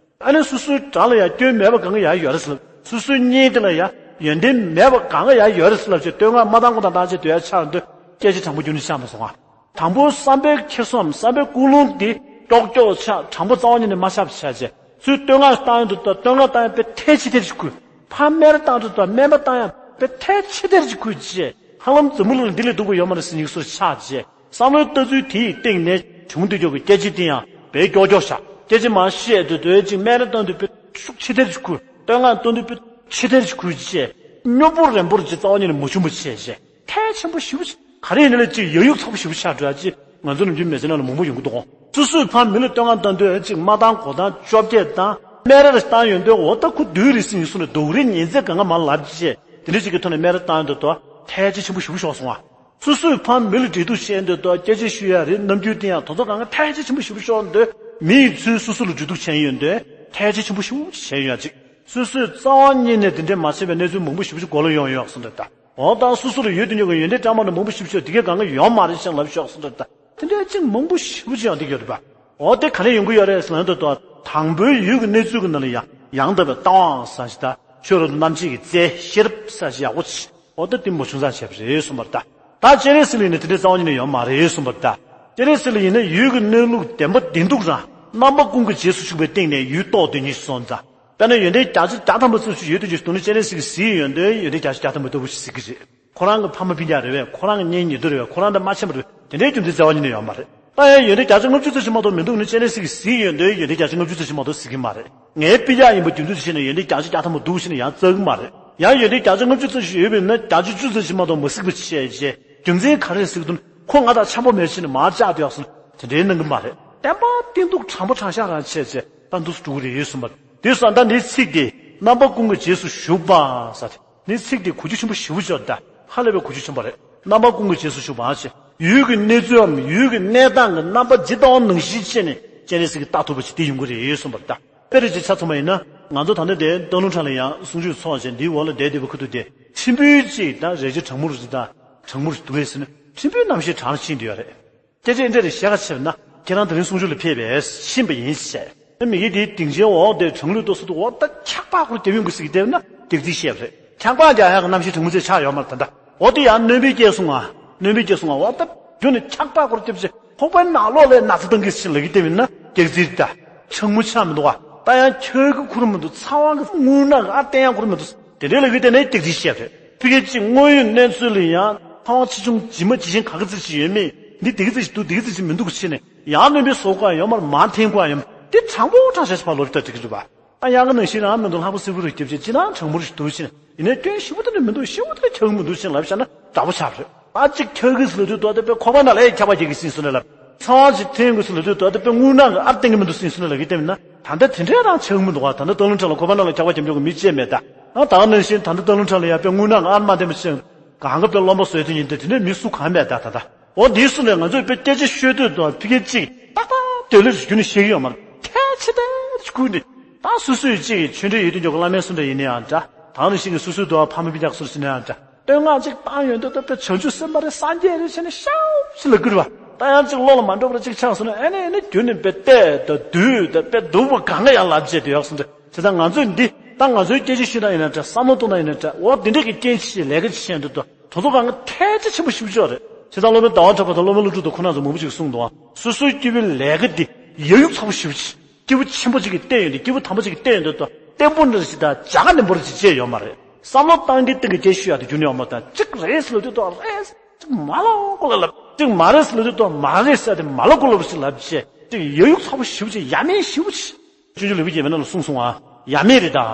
ཨ་ནི་སོ་སོའི་དགྲ་ལ་ཡང་སྐྱོན་མེད་པ་གང་ག་ཡང་ཡོད་རེད་ཟེར་ལབ། སོ་སོའི་གཉེན་དེ་ལ་ཡང་ཡོན་ཏན་མེད་པ་གང་ག་ཡང་ཡོད་རེད་ཟེར་ལབ་བྱས། བསྟོད་བསྔགས་མ་བཏང་གོང་དང་བཏང་བྱས་སྡོད་ཡ་ཆགས་འདུག་སྐད་ཆ་དྲང་པོ་རྒྱུན་ནས་བཤད་མ་སོང་ང་། དང་པོ་བསམ་པའི་འཁྱེར་སོ་ནམ་བསམ་པའི་ཀུན་སློང་དེ་ཀྱོག་ཀྱོག་ཆགས། དྲང་པོ་རྩ་བ་ཉིད་ནས་མ་ཆགས་པ་ཆགས་བྱས། སོ་སོས་བསྟོད་བསྔགས་བཏང་ཡོང་དུས་ད་བསྟོད་བསྔགས་བཏང་ཡ་དཔེ་ཐལ་ཆེ་ཐལ་ཞིག་ཁུར། ཕར་སྨད་ར་བཏང་དུས་ད་སྨད་པ་བཏང་ཡ་དཔེ་ཐལ་ཆེ་ཐལ་ཞིག་ཁུར་བྱས། ཧ་ལམ་འཛམ་བུ་གླིང་ལ་འདི་ལས་སྡུག་པ་ཡོད་མ་རེད་ཟེར་ཉིག་སོ་ཆགས་བྱས། བསམ་བློའི་ལྟ་ཚུལ་དེ་ཡི་སྟེང་ནས་བྱུང་དུས་ཀྱོག་གི་སྐད་ཆ་དེ་ཡང་དཔེ་ཀྱོག་ཀྱོག་བཞག་སྐད་ཆ་མར་བཤད་དུས་དོན་གཅིག་སྨད་ར་བཏང་དུས་དཔེ་ཤུགས་ཆེ་ཐལ་ཞིག་ཁུར། བསྟོད་བསྔགས་གཏོང་དུས་དཔེ་ཆེ་ཐལ་ཞིག་ཁུར་བྱས། སྙོབ་པོ་རན་པོ་ཅིག་རྩ་བ་ཉིད་ནས་མ་བྱུང་བ་བྱས་བྱས། ཐལ་ཆེན་པོ་ཞེ་པོ་ཅིག་ག་རེ་ཡིན་ན་ལས་ཅིག་ཡ་ཡུག་ཚ་པོ་ཞེ་པོ་ཆགས་འགྲོ་ཡ་ཅིག་ང་ཚོ་ནམ་རྒྱུན་མི་ཚེ་ནང་ལ་མང་པོ་ཡོང་གི་འདུག་གོ། སོ་སོས་ཕར་མི་ལ་བསྟོད་བསྔགས་བཏང་དུས་ཅིག་མ་བཏང་གོང་བཏང་བཅོ་བརྒྱད་བཏང་། སྨད་ར་བཏང་ཡོང་དུས། འོ་ད་ཁོ་བདུད་རེད་ཟེར་ཡིན་གསུངས་ནས་སྡུག་རུས་ཉེས་འཛེག་གང་ག་མར་ལབ་བྱས། དེ་འདྲ་ཅིག་གི་ཐོག་ནས་སྨད་ར་བཏང་ཡོང་དུས་ད་ཐལ་ཆ་ཆེན་པོ་ཞེ་པོ་ཤོར་སོང་ང་། སོ་སོས་ཕར་མི་ལ་འབྲེལ་གཏུག་བྱས་ཡོང་དུས་ད་སྐད་ཆ་ཞུ་ཡ་རེད། རྣམ་འགྱུར་བསྟན་ཡ་དེ་ཚོ་གང་ག་ཐལ་ཆ་ཆེན་པོ་ཞེ་པོ་ཤོར་དུས། མི་ཡི་ཚུལ་སོ་སོ་ལ་འབྲེལ་གཏུག་བྱས་ཡོང་དུས་ཐལ་ཆ་ཆེན་པོ་ཞེ་པོ་བྱས་ཡོང་ཡ་ཅིག་སོ་སོས་རྩ་བ་ཉིད་ནས་དེ་འདྲའི་མ་བྱས་པའི་གནས་ཚུལ་མང་པོ་ཞེ་པོ་ཅིག་གོ་ལ་ཡོང་ཡོད་ཟེར་འདྲ་ད། འོ་ད་སོ་སོ་ལ་ཡོད་དུ་ཉོ་གི་ཡོན་ཏན་བཀྲ་མ་ནི་མང་པོ་ཞེ་པོ་ཅིག་དེ་གས་གང་ག་ཡོད་མ་རེད་ཅེས་ལབ་ཤོག་ཟེར་འདྲ་ད། དེ་འདྲའི་ཅིག་མང་པོ་ཞེ་པོ་ཅིག་ཡང་འདི་ཡོད་རེད་པ། འོ་དེ་ག་ནས་ཡོང་གི་ཡོད་རེད་ཟེར་ན་འདི་ད། དང་པོའི་ཡུལ་གྱི་གནས་ཚུལ་གྱི་ནང་ལ་ཡང་ཡང་དག་པའི་ལྟ་བ་ཟེར་ཞིག་དང་། ཆོས་རབ་ཏུ་རྣམ་འབྱེད་ཀྱི་རྩལ། ཤེས་རབ་ཟེར་ཞིག་ཡག་པོ་ཅིག་འོ་ད་དེ་མ་བྱུང་ཙང་བྱས་པ་རེད་གསུངས་པ་རེད་ད། ད་སྤྱན་རས་གཟིགས་ལ་ཡིན་ན་དེ་འདྲའི་རྩ་བ་ཉིད་ནས་ཡོད་མ་རེད་གསུངས་པ་རེད་ད། སྤྱན་རས་གཟིགས་ལ་ཡིན་ན་ཡུལ་གྱི་གནས་ལུགས་བདེན་པ་བདེན་སྡུག་རང་རྣམ་པ་ཀུན་གྱི་རྗེས་སུ་ཞུགས་པའི་སྟེང་ནས་ཡུལ་རྟོགས་དོན་གཉེར་སོང་ཙང་། དཔེར་ན་ཡོན་ཏན་བརྒྱ་ཆ་བརྒྱ་ཐམ་པ་ཙམ་ཞིག་ཡོད་དུས་ཀྱི་སྟེང་ནས་སྤྱན་རས་གཟིགས་ཀྱིས་གཟིགས་ཡོང་དུས་ཡོན་ཏན་བརྒྱ་ཆ་བརྒྱ་ཐམ་པ་ལྟ་བུ་ཞིག་གཟིགས་ཀྱི་རེད། ཁོ་རང་གི་ཕ་མ་སྤུན་ཀྱག་རེད་པས། ཁོ་རང་གི་གཉེན་ཉེ་དུ་རེད་པས། ཁོ་རང་དང་མ་ཕྱིན་པ་རེད་པས། དེ་འདྲའི་རྒྱུ་མཚན་རྩ་བ་ཉིད་ནས་ཡོད་མ་རེད། ད་ཡང་ཡོན་ཏན་བརྒྱ་ཆ་ལྔ་བཅུ་ཙམ་ཞིག་མ་གཏོགས་མི་འདུག་ནི། སྤྱན་རས་གཟིགས་ཀྱིས་གཟིགས་ཡོང་དུས་ཡོན་ཏན་བརྒྱ་ཆ་ལྔ་བཅུ་ཙམ་ཞིག་མ་གཏོགས་གཟིགས་ཀྱི་མ་རེད། ངའི་སྤུན་ཀྱག་ཡིན་པ་རྒྱུ་མཚན་དུ་བྱས་ནས་ཡོན་ཏན་བརྒྱ་ཆ་བརྒྱ་ཐམ་པ་འདུག་ཟེར་ནས་ཡང་བཙལ་གྱི་མ་རེད། ཡང་ཡོན་ཏན་བརྒྱ་ཆ་ལྔ་བཅུ་ཙམ་ཞིག་ཡོད་པ་ཡིན་ན་བརྒྱ་ཆ་བཅུ་ཙམ་ཞིག་མ་གཏོགས་མ་གཟིགས་པ་བྱས་རྗེས། རྒྱུ་མཚན་ག་རེ་རེད་ཟེར་གྱི་འདུག་ན། ཁོ་ང་དང་འཆམ་པོ་མེད་བྱས་ནས་མར་བཅག་བསྡད་ཡོད་ཟེར་ནས་དེ་འདྲའི་གནང་གི་མ་རེད། བདེན་པ་བདེན་སྡུག་དྲང་པོ་དྲང་བཞག་རང་བྱས་རྗེས་ད་འདུག་སེ་འགྲོ་གི་རེད་གསུངས་པ། དེ་སོང་ད་འདིའི་ཚིག་དེ་རྣམ་པ་ཀུན་གྱི་རྗེས་སུ་ཞུགས་པ་ཟེར། འདིའི་ཚིག་དེ་གོ་རྒྱུ་ཆེན་པོ་ཞེ་པོ་ཅིག་ཡོད་རེད་ད། ཧ་ལས་པའི་གོ་རྒྱུ་ཆེན་པོ་རེད། རྣམ་པ་ཀུན་གྱི་རྗེས་སུ་ཞུགས་པ་ཞེས། ཡུལ་གྱི་གནས་ཚུལ་འམ་ཡུལ་གྱི་གནས་སྟངས་ཀྱི་རྣམ་པ་ཇི་ལྟ་བ་ནང་བཞིན་བྱས་ནས་སྤྱན་རས་གཟིགས་ཀྱིས་ལྟ་ཐུབ་པ་ཞིག་དེ་ཡོང་གི་རེད་གསུངས་པ་རེད་ད། དཔེ་རེ་ཅིག་ཆ་མཚོན་པ་ཡིན་ན། ང་ཚོ་ད་ལྟ་དེ་སྟག་ལུང་བྲག་ལ་ཡང་གསུང་ཆོས་ཚོགས་བྱས། འདིའི་འོག་ལ་བསྡད་བསྡད་པའི་ཁུ་ཐུག་དེ་ཁྲིམས་དཔོན་གཅིག་དང་རས་ཆེན་གྲང་མོ་རེ་ཅིག་དང་། གྲང་མོ་རེ་འདུག་གས་ཟེར་ན། ཁྲིམས་དཔོན་རྣམ་ཤེས་གྲང་ཕྱིན་བསྡད་ཡོད་རེད། སྐད་ཆ་འདི་འདྲ་རེ་བཤད་ཁ་ཕྱེ་བ་ན། ཁྱེད་རང་དེ་རིང་གསུང་ཆོས་ལ་ཕེབས་པས་ཕྱིན་པ་ཡིན་ཟེར། མི་གིས་དེའི་སྡིངས་ཆའི་འོག་དེ་གྲང་ལུད་ཏོག་སོ་དུ་འོ་ད་འཁྱག་པ་ཁོར་རྒྱབ་ཡོང་གི་ཟེར་གི་བསྡད་ན་སྐྱག་རྫུན་བཤད་པ་རེད། འཁྱག་པ་རྒྱག་ཡག་གི་རྣམ་ཤེས་གྲང་མོ་ཚོས་ཆགས་ཡོད་མ་རེད་ད་ལྟ། འོ་དེ་ཡང་སྣོན་པའི་སྐྱེས་སོང་ང་། སྣོན་པའི་སྐྱེས་སོང་ང་། འོ་ད་རྒྱུ་ནི་འཁྱག་པ་ཁོར་རྒྱབ་བྱས་ཁོག་པའི་ནང་ལོགས་ལ་ན་ཚ་བཏང་གི་ཟེར་ལབ་ཀྱི་བསྡད་པ་ཡིན་ན་སྐྱག་རྫུན་རེད་ད། གྲང་མོ་ཆགས་མི་འདུག་ག་ད་ཡང་འཁྱག་གི་ཁུར་མི་འདུག་ཚ་བ་གི་རྔུལ་ནག་གི་ཨ་བསྟན་ཡག་ཁུར་མི་འདུག་དེ་འདྲའི་ལབ་ཀྱི་བསྡད་ན་སྐྱག་རྫུན་བཤད་པ་རེད། ཕ་གི་གཅིག་དངོས་ཡོད་གནས་ཚུལ་ལ་ཡང་ཚ་བ་ཆེ་ཆུང་ཇི་མ་ཇི་བཞིན་ག་གི་ཙི་ཅི་ཡོད་མེད། འདི་དེ་གི་ཙི་ཞིག་འདུག་དེ་གི་ཙི་ཞིག་མི་འདུག་ཕྱིན་ནས་ཡང་སྣོན་པའི་བཟོ་དགོས་ཡོད་མ་རེད། མར་འཐེན་དགོས་ཡོད་མ་རེད། དེ་དྲང་པོ་དྲང་བཞག་ཅིག་ཕར་ལོག་ལྟ་འགྲིག་གི་རེད་པ། ཨ་ཡང་གི་ནང་བཞིན་རང་མི་འདུག་ལྷག་པ་སིལ་བུ་རུ་རྒྱབ་བྱས་ཅི་ན་གྲང་མོ་རུ་འདུག་ཕྱིན་ནས་ཡིན་ནའི་སྐྱོན་ཞེ་པོ་དེ་འདྲ་མི་འདུག་ཞེ་པོ་དེ་འདྲ་འཁྱག་མི་འདུག་ཕྱིན་ལབ་བཞག་ན་འདྲ་པོ་ཆགས་པ་རེད། ཨ་གཅིག་འཁྱག་གི་ཟེར་ལབ་དུས་ད་ལྟ་དཔེ་ཁོག་པ་ནང་ལ་ཡ་འཁྱག་པ་རྒྱག་གི་ཟིན་སོང་ནས་ལབ། ཚ་བ་ཅིག་འཐེན་དགོས་ཟེར་ལབ་དུས་ད་ལྟ་དཔེ་རྔུལ་ནག་གི་ཨར་བསྟན་གི་མི་འདུག་ཟིན་སོང་ནས་ལབ་ཀྱི་བསྡད་པ་ཡིན་ན། ད་ལྟ་དེ་འདྲའི་རང་ཆགས་མི་འདུག་ག་ད་ལྟ་སྟག་ལུང་བྲག་ལ་ཁོག་པ་ནང་ལ་འཁྱག་པ་རྒྱབ་འཇོག་གི་མི་ཅིག་མེད་ད། ཨ་ད་ག་ནང་བཞིན་ད་ལྟ་སྟག་ལུང་བྲག་ལ་ཡ་དཔེ་རྔུལ་ནག་གི་ཨར་མ་འཐེན་པ་ཅིག་གང་ག་དཔེ་རློན་པ་བཟོས་དེ་ཡིན་ཏེ་དེ་འདྲའི་མི་སུ་གང་མེད་ད་ད་ལྟ། འོ་འདིའི་གསུང་ནས་ང་ཚོས་དཔེ་སྐད་ཆ་ཤོད་དུས་དང་ཕ་གི་གཅིག་ཏག་ཏག་དོན་ལ་རྒྱུ་ནི་བཤད་ཀྱི་ཡོད་མ་རེད། ཐལ་ཆེ་ཐལ་ཆེ་ཁུར་ནས། ད་སོ་སོའི་གཅིག་ཆོས་འབྲེལ་ཡོད་དུས་འཇོག་གི་བླ་མའི་གསུང་འདྲ་ཡིན་ན་ཡང་འདྲ། ད་ག་ནང་བཞིན་གྱི་སོ་སོའི་འདུལ་བ་ཕ་མ་སྤུན་ཀྱག་སུ་ཞིག་ན་ཡང་འདྲ། བསྟོད་བསྔགས་གཅིག་བཏང་ཡོང་དུས་ད་དཔེ་བྱང་ཆུབ་སེམས་དཔའ་རེད། སངས་རྒྱས་རེད་བྱས་ནས་ཤའུ་ཞིག་ལབ་ཀྱི་རེད་པ། ད་ཡང་གཅིག་བློ་ལ་མ་འགྲོ་བ་རེ་གཅིག་ཆགས་སོང་ན་ཨེ་ནས་ཨེ་ནས་རྒྱུན་ནས་དཔེ་བལྟས་དང་བསྡུས་དང་དཔེ་སྡུག་པ་གང་ག་ཡང་ལབ་བྱས་དེ་ཡག་སོང་། དེ་བྱས་ཙང་ང་ཚོས་འདི་ད་ང་ཚོའི་སྐད་ཆ་ཤོད་སྟངས་ཡིན་ན་འདྲ། བསམ་བློ་གཏོང་སྟངས་ཡིན་ན་འདྲ། འོ་འདི་འདྲ་གི་རྐྱེན་ཅིག་ལས་ཀ་ཅིག་བྱས་འདུག་ད། དེ་ཚོ་གང་ག་ཐལ་ཆ་ཆེན་པོ་ཞེ་པོ་ཅིག་རེད། བྱས་ཙང་སློབ་དཔོན་ཟླ་བ་གྲགས་པ་དང་སློབ་དཔོན་ཀླུ་སྒྲུབ་དང་ཁོང་རྣམ་ཚོ་མང་པོ་ཅིག་གསུངས་འདུག་ཨ། སོ་སོའི་སྐྱེ་བོའི་ལས་ཀ་འདི་ཡ་ཡུག་ཚ་པོ་ཞེ་པོ་ཅིག་སྐྱེས་བུ་ཆེན་པོ་ཅིག་གིས་བལྟས་ཡོང་དུས། སྐྱེས་བུ་དམ་པ་ཅིག་གིས་བལྟས་ཡོང་དུས་ད་བརྟན་པོ་འདྲ་ཞིག་དང་རྒྱ་གར་ནས་འབོར་ཅིག་བྱས་ཡོད་མ་རེད། བསམ་བློ་བཏང་གི་བཏང་གི་སྐད་ཆ་ཤོད་ཡག་དེ་རྒྱུན་ནས་ཡོད་མ་རེད། ད་གཅིག་རེད་ཟེར་ལབ་དུས་ད་རེད་ཟེར། གཅིག་མ་ལབ་གོ་ལ་ལབ། གཅིག་མ་རེད་ཟེར་ལབ་དུས་ད་མ་རེད་ཟེར་དེ་མ་ལབ་གོ་ལབ་ཞིག་ལབ་བྱས། གཅིག་ཡ་ཡུག་ཚ་པོ་ཞེ་པོ་ཅིག་ཡ་མེད་ཞེ་པོ་ཅིག་སྤྱོད་འཇུག་ལེའུ་བརྒྱད་པའི་ནང་ལ་གསུངས་སོང་ཨ། ཡ་མེད་རེད་ད།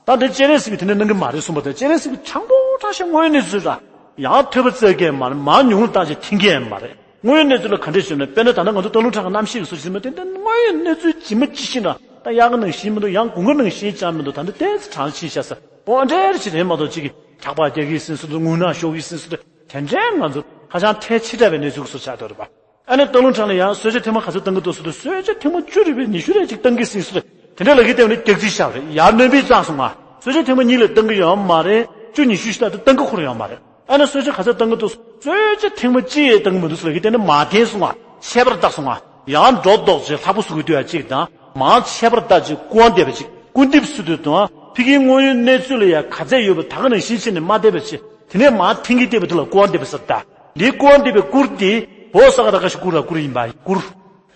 ད་འདི་སྤྱན་རས་གཟིགས་ཀྱིས་དེ་འདྲ་གནང་གི་མ་རེད་གསུངས་པ་དང་། སྤྱན་རས་གཟིགས་ཀྱིས་དྲང་པོ་དྲང་བཞག་དངོས་ཡོད་གནས་ཚུལ་ར། ཡང་ཐོས་པ་བཙལ་གི་མ་རེད། མར་ཉུང་རུ་བཏང་བྱས་འཐེན་གི་མ་རེད། དངོས་ཡོད་གནས་ཚུལ་ལ་ག་འདྲས་ཞུས་ན། དཔེར་ན་ད་ལྟ་ང་ཚོ་སྟག་ལུང་བྲག་གི་གནམ་གཤིས་ཀྱི་སོ་ཞིག་མ་དེ་འདྲ་དངོས་ཡོད་གནས་ཚུལ་ཇི་མ་ཇི་བཞིན་ར། ད་དབྱར་ཁ་ནང་བཞིན་མི་འདུག། ཡང་དགུན་ཁ་ནང་བཞིན་ཅང་མི་འདུག། ད་འདི་ཏོག་ཙམ་གྲང་ཕྱིན་ཤག་ཟེར། འོ་འདྲ་རེ་ཞིག་རེད་མ་གཏོགས། གཅིག་གིས་འཁྱག་པ་རྒྱག་གི་ཟེར་སྲོལ་འདུག། རྔུལ་ནག་ཤོར་གི་ཟེར་སྲོལ་འདུག། དེ་འདྲའི་ང་ཚོ་ཧ་ཅང་ཐལ་ཆེ་དྲགས་པའི་གནས་ཚུལ་སོགས་ཆགས་འདུག་རེད་པ། ཨ་ནི་སྟག་ལུང་བྲག་ལ་ཡང་གསོལ་ཇ་ཐེངས་མ་ག་ཚོད་བཏང་གི་འདུག་ཟེར་དུས། གསོལ་ཇ་ཐེངས་མ་བཅུ་རེ་བའི་ཉི་ཤུ་རེ་ཅིག་བཏང་གི་ཟེར་སྲོལ། དེ་འདྲ་ལབ་ཀྱི་བསྡད་ནས་རྒྱག་རྩིས་བཞག་རེད། ཡར་སྣོན་པའི་བཏང་སོང་ང་། གསོལ་ཇ་ཐེངས་མ་གཉིས་ལས་བཏང་གི་ཡོད་མ་རེད། བཅུ་ཉི་ཤུ་ཞིག་ད་དུང་བཏང་གི་ཁུར་ཡོད་མ་རེད། ཨ་ནི་གསོལ་ཇ་ག་ཚོད་བཏང་གི་འདུག། གསོལ་ཇ་ཐེངས་མ་གཅིག་ཡང་བཏང་གི་མི་འདུག་ཟེར་ལབ་ཀྱི་བསྡད་ནས་མར་འཐེན་སོང་ང་། ཆད་པར་བཏང་སོང་ང་། ཡང་སྒྲོ་འདོགས་བྱས་ལྷག་པོ་བཟོ་གི་འདུག་ཡ་གཅིག་དང་། མར་ཆད་པར་བཏང་བྱས་སྐུར་བ་འདེབས་པ་གཅིག། སྐུར་འདེབས་ཟེར་དུས་དང་། ཕ་གིའི་དངོས་ཡོད་གནས་ཚུལ་ལ་ཡང་ག་ཚད་ཡོད་པ་ད་ག་ནང་བཞིན་བྱས་ནས་མར་འདེབས་པ་བྱས། དེ་ནས་མར་འཐེན་གྱིན་བསྡད་པ་དེ་ལ་སྐུར་བ་འདེབས་པ་ཟེར་ད། འདིའི་སྐུར་བ་འདེབས་པའི་སྐུར་དེ་བོ་ས་ག་བཏགས་སྐ་ཞབས་ཀྱུ་སྐུ་ར་སྐུར་ཡིན་པ། སྐུར།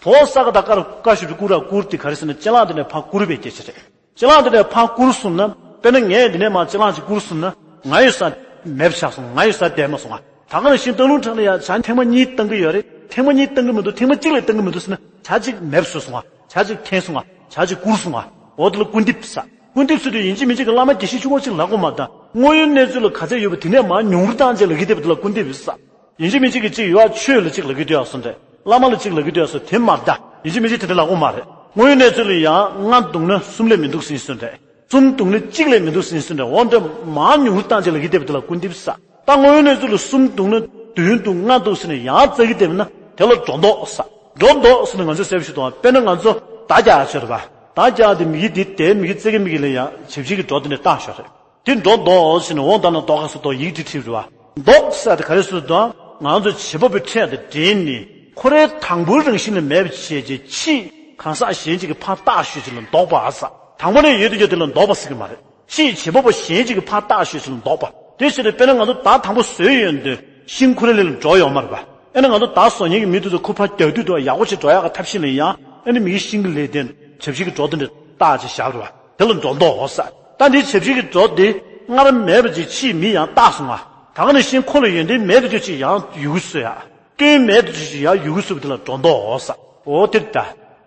བོ་ས་ག་བཏགས་སྐ་ར་སྐ་ཞབས་ཀྱུ་སྐུ་ར་སྐུར་དེ་ག་རེ་ཟེར་ན། ཅ་ལག་དེ་ནས་ཕར་སྐུར་བའི་སྐད་ཆ་རེད། ཅ་ལག་དེ་ནས་ཕར་བསྐུར་སོང་ན། དཔེར་ན་ངས་འདི་ནས་མར་ཅ་ལག་ཅིག་བསྐུར་སོང་ན། ང་ཡོད་ས་མེད་པ་ཆགས་སོང་། ང་ཡོད་ས་བསྡད་མ་སོང་ང་། ད་ག་ནང་བཞིན་སྟག་ལུང་བྲག་ལ་ཡང་ཇ་ཐེངས་མ་གཉིས་བཏང་གི་ཡོད་རེད། ཐེངས་མ་གཉིས་བཏང་གི་མི་འདུག། ཐེངས་མ་གཅིག་ལས་བཏང་གི་མི་འདུག་ཟེར་ན། ཇ་གཅིག་མེད་པ་བཟོས་སོང་ང་། ཇ་གཅིག་འཐེན་སོང་ང་། ཇ་གཅིག་བསྐུར་སོང་ང་། འོ་དེ་ལ་སྐུར་འདེབས་ཟེར། སྐུར་འདེབས་ཟེར་དུས་ཡིན་གཅིག་མིན་གཅིག་གི་བླ་མ་དགེ་བཤེས་ཆུང་ངུ་གཅིག་ལབ་དགོས་མ་གཏོགས། དངོས་ཡོད་གནས་ཚུལ་ལ་ག་ཚད་ཡོད་པ་དེ་ནས་མར་ཉུང་རུ་བཏང་བྱས་ལབ་ཀྱི་བསྡད་པ་དེ་ལ་སྐུར་འདེབས་ཟེར། ཡིན་གཅིག་མིན་གཅིག་གིས་གཅིག་ཡོད་ཨ། ཆོས་ལ་གཅིག་ལབ་ཀྱི་འདུག་ཨ་སོ་འདྲ། བླ་མ་ལ་གཅིག་ལབ་ཀྱི་འདུག་ཨ་སོ། དེ་མ་རེད་ད། ཡིན་གཅིག་མིན་གཅིག་དེ་འདྲ་ལབ་དགོས་མ་རེད། དངོས་ཡོད་གནས་ཚུལ་ལ་ཡང་ལྔ་འདུག་ན་གསུམ་ལས་མི་འདུག་ཟེར་སོ་འདྲ། གསུམ་འདུག་ན་གཅིག་ལས་མི་འདུག་ཟེར་སོ་འདྲ། འོ་འདྲ་མར་ཉུང་རུ་བཏང་བྱས་ལབ་ཀྱི་བསྡད་པ་དེ་ལ་སྐུར་འདེབས་ཟེར། ད་དངོས་ཡོད་གནས་ཚུལ་ལ་གསུམ་འདུག་ན་བདུན་འདུག། ལྔ་འདུག་ཟེར་ནས་ཡང་བཙལ་གྱི་བསྡད་པ་ན། དེ་ལ་སྒྲོ་འདོགས་ཟེར། སྒྲོ་འདོགས་ཟེར་ནས་ང་ཚོས་གསལ་པོ་ཞིག་མཐོང་བ། དཔེར་ན་ང་ཚོ་མདའ་རྒྱག་ཡ་ཡོད་རེད་པ། མདའ་རྒྱག་དེ་མིག་གིས་དེ་དེའི་མིག་གིས་བཙལ་གྱི་མིག་གིས་ལ་ཡང་ཞབས་ཕྱི་གི་སྒྲོ་དེ་འདྲ་བཏགས་ཡོད་རེད། དེ་སྒྲོ་འདོགས་ཟེར་ནས། འོ་མདོ་ན་འདོགས་ཁ་སོ་འདོགས། ཡིག་དེ་བྲིས་རེད་པ། འདོགས་ཟེར་དེ་ག་རེ་ཟེར་དུས། ང་ཚོ་བྱེད་པ་པོའི་ཕྲད་དང་འབྲེལ་ནས་ཁོ་རའི་དང་པོའི་རང་བཞིན་ལ་མེད་པ་བྱས་རྗེས། ཕྱིས་གང་ཟག་གཞན་གཅིག་གིས་ཕར་བཏགས་ཞོར་ཅིག་ལ་འདོགས་པ་ཟེར། དང་པོ་ནས་ཡོད་དུས་ཀྱང་དེ་ལ་འདོགས་པ་ཟེར་གྱི་མ་རེད། ཕྱིས་བྱེད་པ་པོ་གཞན་གཅིག་གིས་ཕར་བཏགས་ཞོར་ཅིག་ལ་འདོགས་པ། དེ་བྱས་ཏེ་དཔེར་ན་ང་ཚོ་མདའ་དང་པོ་བཟོས་ཡོང་དུས་ཤིང་ཁོ་རང་ལ་འགྲོ་ཡོད་མ་རེད་པ། ཨེ་ན་ང་ཚོ་མདའ་བཟོ་མཁན་གྱི་མི་དེ་ཚོ་ཁོ་ཕར་རྒྱག་དུས་དུ་ཡག་པོ་ཞིག་འགྲོ་ཡག་གི་ཐབས་ཤེས་ལ་ཡང་། ཨེ་ན་མིག་གིས་ཤིང་གི་ལས་དེ་ཞབས་ཕྱི་གི་སྒྲོ་དེ་འདྲ་བཏགས་ཅིག་བཞག་རེད་པ། དེ་ལ་སྒྲོ་འདོགས་ཟེར། ད་འདི་ཞབས་ཕྱི་གི་སྒྲོ་དེ་སྔར་མེད་པ་ཅིག་ཕྱིས་མིས་ཡང་བཏགས་སོང་ང་། ད་ག་ནང་བཞིན་ཁོ་ལ་ཡོན་ཏན་མེད་དུ་ཅིག་ཡང་ཡོད་གི་བཟོས་ཡ། སྐྱོན་མེད་དུ་ཅིག་ཡང་ཡོད་གི་བཟོས་པ་དེ་ལ་སྒྲོ་འདོགས་ཟེར། འོ་དེ་ད།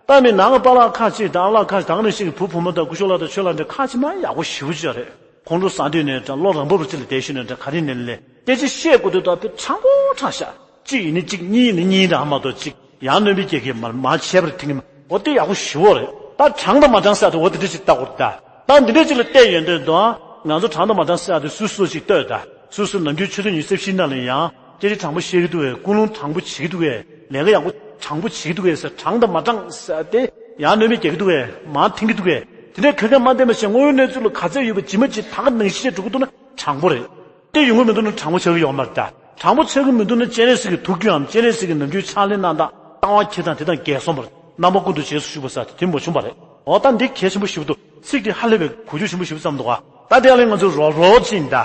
ད་མི་ནང་གི་པཱ་ལགས་ཁ་ཅིག་དང་། ཨ་ལགས་ཁ་ཅིག་དང་། ག་ནང་བཞིན་གྱི་བུ་བུ་མོ་དང་སྐུ་ཞབས་ལགས་དང་ཆོས་ལགས་འདྲ་ཁ་ཅིག་མ་ཡག་པོ་ཞེ་པོ་ཅིག་རེད། ཁོང་ཁྲོ་ཟ་དུས་ནས་དང་། བློ་རང་བབ་རུ་ཅིག་ལ་བསྡད་ཤེས་ནས་དང་། ག་རེ་ནས་ལས་སྐད་ཆ་བཤད་དགོས་དུས་དང་། དཔེ་དྲང་པོ་དྲང་བཞག། གཅིག་ཡིན་ན་གཅིག། གཉིས་ཡིན་ན་གཉིས་རང་མ་གཏོགས། གཅིག་ཡར་སྣོན་པའི་རྒྱལ་ཁའི་མར་མར་ཆད་པར་འཐེན་གྱི་མ། འོ་དེ་ཡག་པོ་ཞེ་པོ་རེད། ད་དྲང་དང་མ་དྲང་ཟེར་དེ་འོ་དེ་འདྲ་ཅིག་བལྟ་དགོས་རེད་ད། ད་འདི་འདྲ་ཅིག་ལ་བལྟས་ཡོང་དུས་དང་། ང་ཚོ་དྲང་དང་མ་དྲང་ཟེར་དེ་སོ་སོ་ཅིག་ལྟོས་ད། སོ་སོ་ནམ་རྒྱུན་ཆུ་ཚོད་ཉི་ཤུ་རྩ་བཞིའི་ནང་ལ་ཡང་སྐད་ཆ་དྲང་པོ་བཤད་ཀྱི་འདུག་གས། ཀུན་སློང་དྲང་པོ་བྱེད་ཀྱི་འདུག་གས། ལས་ཀ་ཡག་པོ་དྲང་པོ་བྱེད་ཀྱི་འདུག་གས་ཟེར། དྲང་དང་མ་དྲང་ཟེར་དེ་ཡར་སྣོན་པའི་རྒྱག་གི་འདུག་གས། མར་འཐེན་གྱི་འདུག་གས། དེ་འདྲའི་ག་ག་མ་བསྟན་པ་བྱས། དངོས་ཡོད་གནས་ཚུལ་ལ་ག་ཚད་ཡོད་པ་ཇི་མ་ཇི་བཞིན་ད་ག་ནང་བཞིན་བྱས་འགྲོ་གི་འདུག་ན་དྲང་པོ་རེད། དེ་ཡོང་གི་མི་འདུག་ན་དྲང་པོ་ཆགས་ཀྱི་ཡོད་མ་རེད་ད། དྲང་པོ་ཆགས་ཀྱི་མི་འདུག་ན་སྤྱན་རས་གཟིགས་ཀྱི་ཐུགས་རྒྱུད་འམ། སྤྱན་རས་གཟིགས་ཀྱི་ནམ་རྒྱུན་ཕྱག་ལས་གནང་སྟངས་ལྟ་བ་འཁྱེར་སྟངས་དེ་དང་འགལ་སོང་བ་རེད། རྣམ་པ་ཀུན་ཏུ་རྗེས་སུ་ཞུགས་པ་ཟེར་དེ་མ་བྱུང་བ་རེད། འོ་ད་འདི་གལ་ཆེན་པོ་ཞེ་པོ་འདུག། ཚིག་འདི་ཧ་ལས་པའི་གོ་རྒྱུ་ཆེན་པོ་ཞེ་པོ་ཙམ་འདུག་ག། ད་དེ་ཡང་ལས་ང་ཚོ་རོབ་རོབ་ཅིག་ཡིན་ད།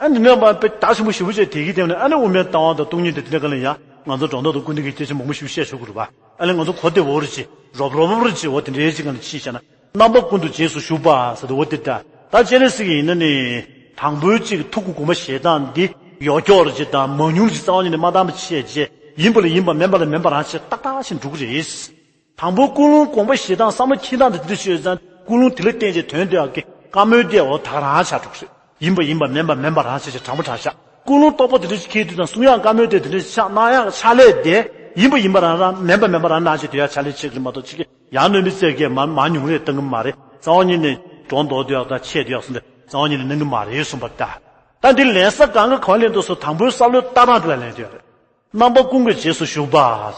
ཨ་འདི་ནས་མར་དཔེ་རྒྱ་ཆེན་པོ་ཞེ་པོ་ཅིག་དེ་གི་སྟེང་ནས། ཨ་ནི་དབུ་མའི་ལྟ་བ་དང་སྟོང་ཉིད་དང་དེ་འདྲ་ག་ལ་ཡང་ང་ཚོ་སྒྲོ་འདོགས་དང་སྐུར་འདེབས་ཀྱི་སྐད་ཆ་མང་པོ་ཞེ་པོ་བཤད་ཆོག་གི་རེད་པ། ཨ་ནི་ང་ཚོ་གོ་བདེ་བོ་རེ་ཅིག། རོབ་རོབ་རེ་ཅིག། འོ་དེ་འདྲའི་ཅིག་ག་ལ་ཕྱིན་བཞག་ན། རྣམ་པ་ཀུན་ཏུ་རྗེས་སུ་ཞུགས་པ་ཟེར་དུས་འོ་དེ་ད། ད་སྤྱན་རས་གཟིགས་ཡིན་ན་ནི། དང་པོའི་ཅིག་ཐུགས་ཀྱི་དགོངས་པ་བཞེས་སྟངས་འདི་ཡོག་ཀྱོག་རེ་ཅིག་དང་མང་ཉུང་རེ་ཅིག་རྩ་བ་ཉིད་ནས་མ་བཏང་བ་བྱས་རྗེས། ཡིན་པ་ལ་ཡིན་པ། མིན་པ་ལ་མིན་པ་རང་བྱས་ཏག་ཏག་བྱས་འགྲོ་གི་རེད། དང་པོ་ཀུན་སློང་དགོངས་པ་བཞེས་སྟངས། བསམ་བློ་འཁྱེར་སྟངས་དེ་དེ་འདྲ་ཞིག་ཡོད་ཙང་། ཀུན་སློང་དེ་ལ་བརྟེན་བྱས་དོན་དེ་ཨ་ཀི་བཀའ་མོལ་དེ་འོ་ད་ག་རང་ཆགས་འགྲོ་གི་རེད། ཡིན་པ་ཡིན་པ། མིན་པ་མིན་པ་རང་བྱས་བྱས་དྲང་པོ་དྲང་བཞག། ཀུན་སློང་རྟོགས་པ་དེ་འདྲ་ཞིག་འཁྱེར་དུས་དང་། གསུང་ཡག་བཀའ་མོལ་དེ་དེ་འདྲ་ཞིག་ཆགས་གནང་ཡག་ཕྱག་ལས་དེ། ཡིན་པ་ཡིན་པ་རང་རང་། མིན་པ་མིན་པ་རང་རང་བྱས་སྡོད་ཡག་ཕྱག་ལས་བྱེད་ཀྱི་རེད་མ་གཏོགས། ཅིག་གི་ཡར་སྣོན་པའི་རྩེ་གས་མར་མར་ཉུང་རེ་བཏང་གི་མ་རེད། རྩ་བ་ཉིད་ནས་སྒྲོ་འདོགས་སྡོད་ཡག་དང་ཆད་སྡོད་ཡག་སོགས་དེ་རྩ་བ་ཉིད་ནས་གནང་གི་མ་རེད་གསུངས་པ་རེད་ད། ད་འདི་ལེན་ས་གང་ག་གང་ལེན་འདུག་ཟེར། དང་པོའི་བསམ་བློའི་ལྟ་སྟངས་དེ་ལ་ལེན་འདོད་རེད། རྣམ་པ་ཀུན་གྱི་རྗེས་སུ་ཞུགས་པ་བྱས།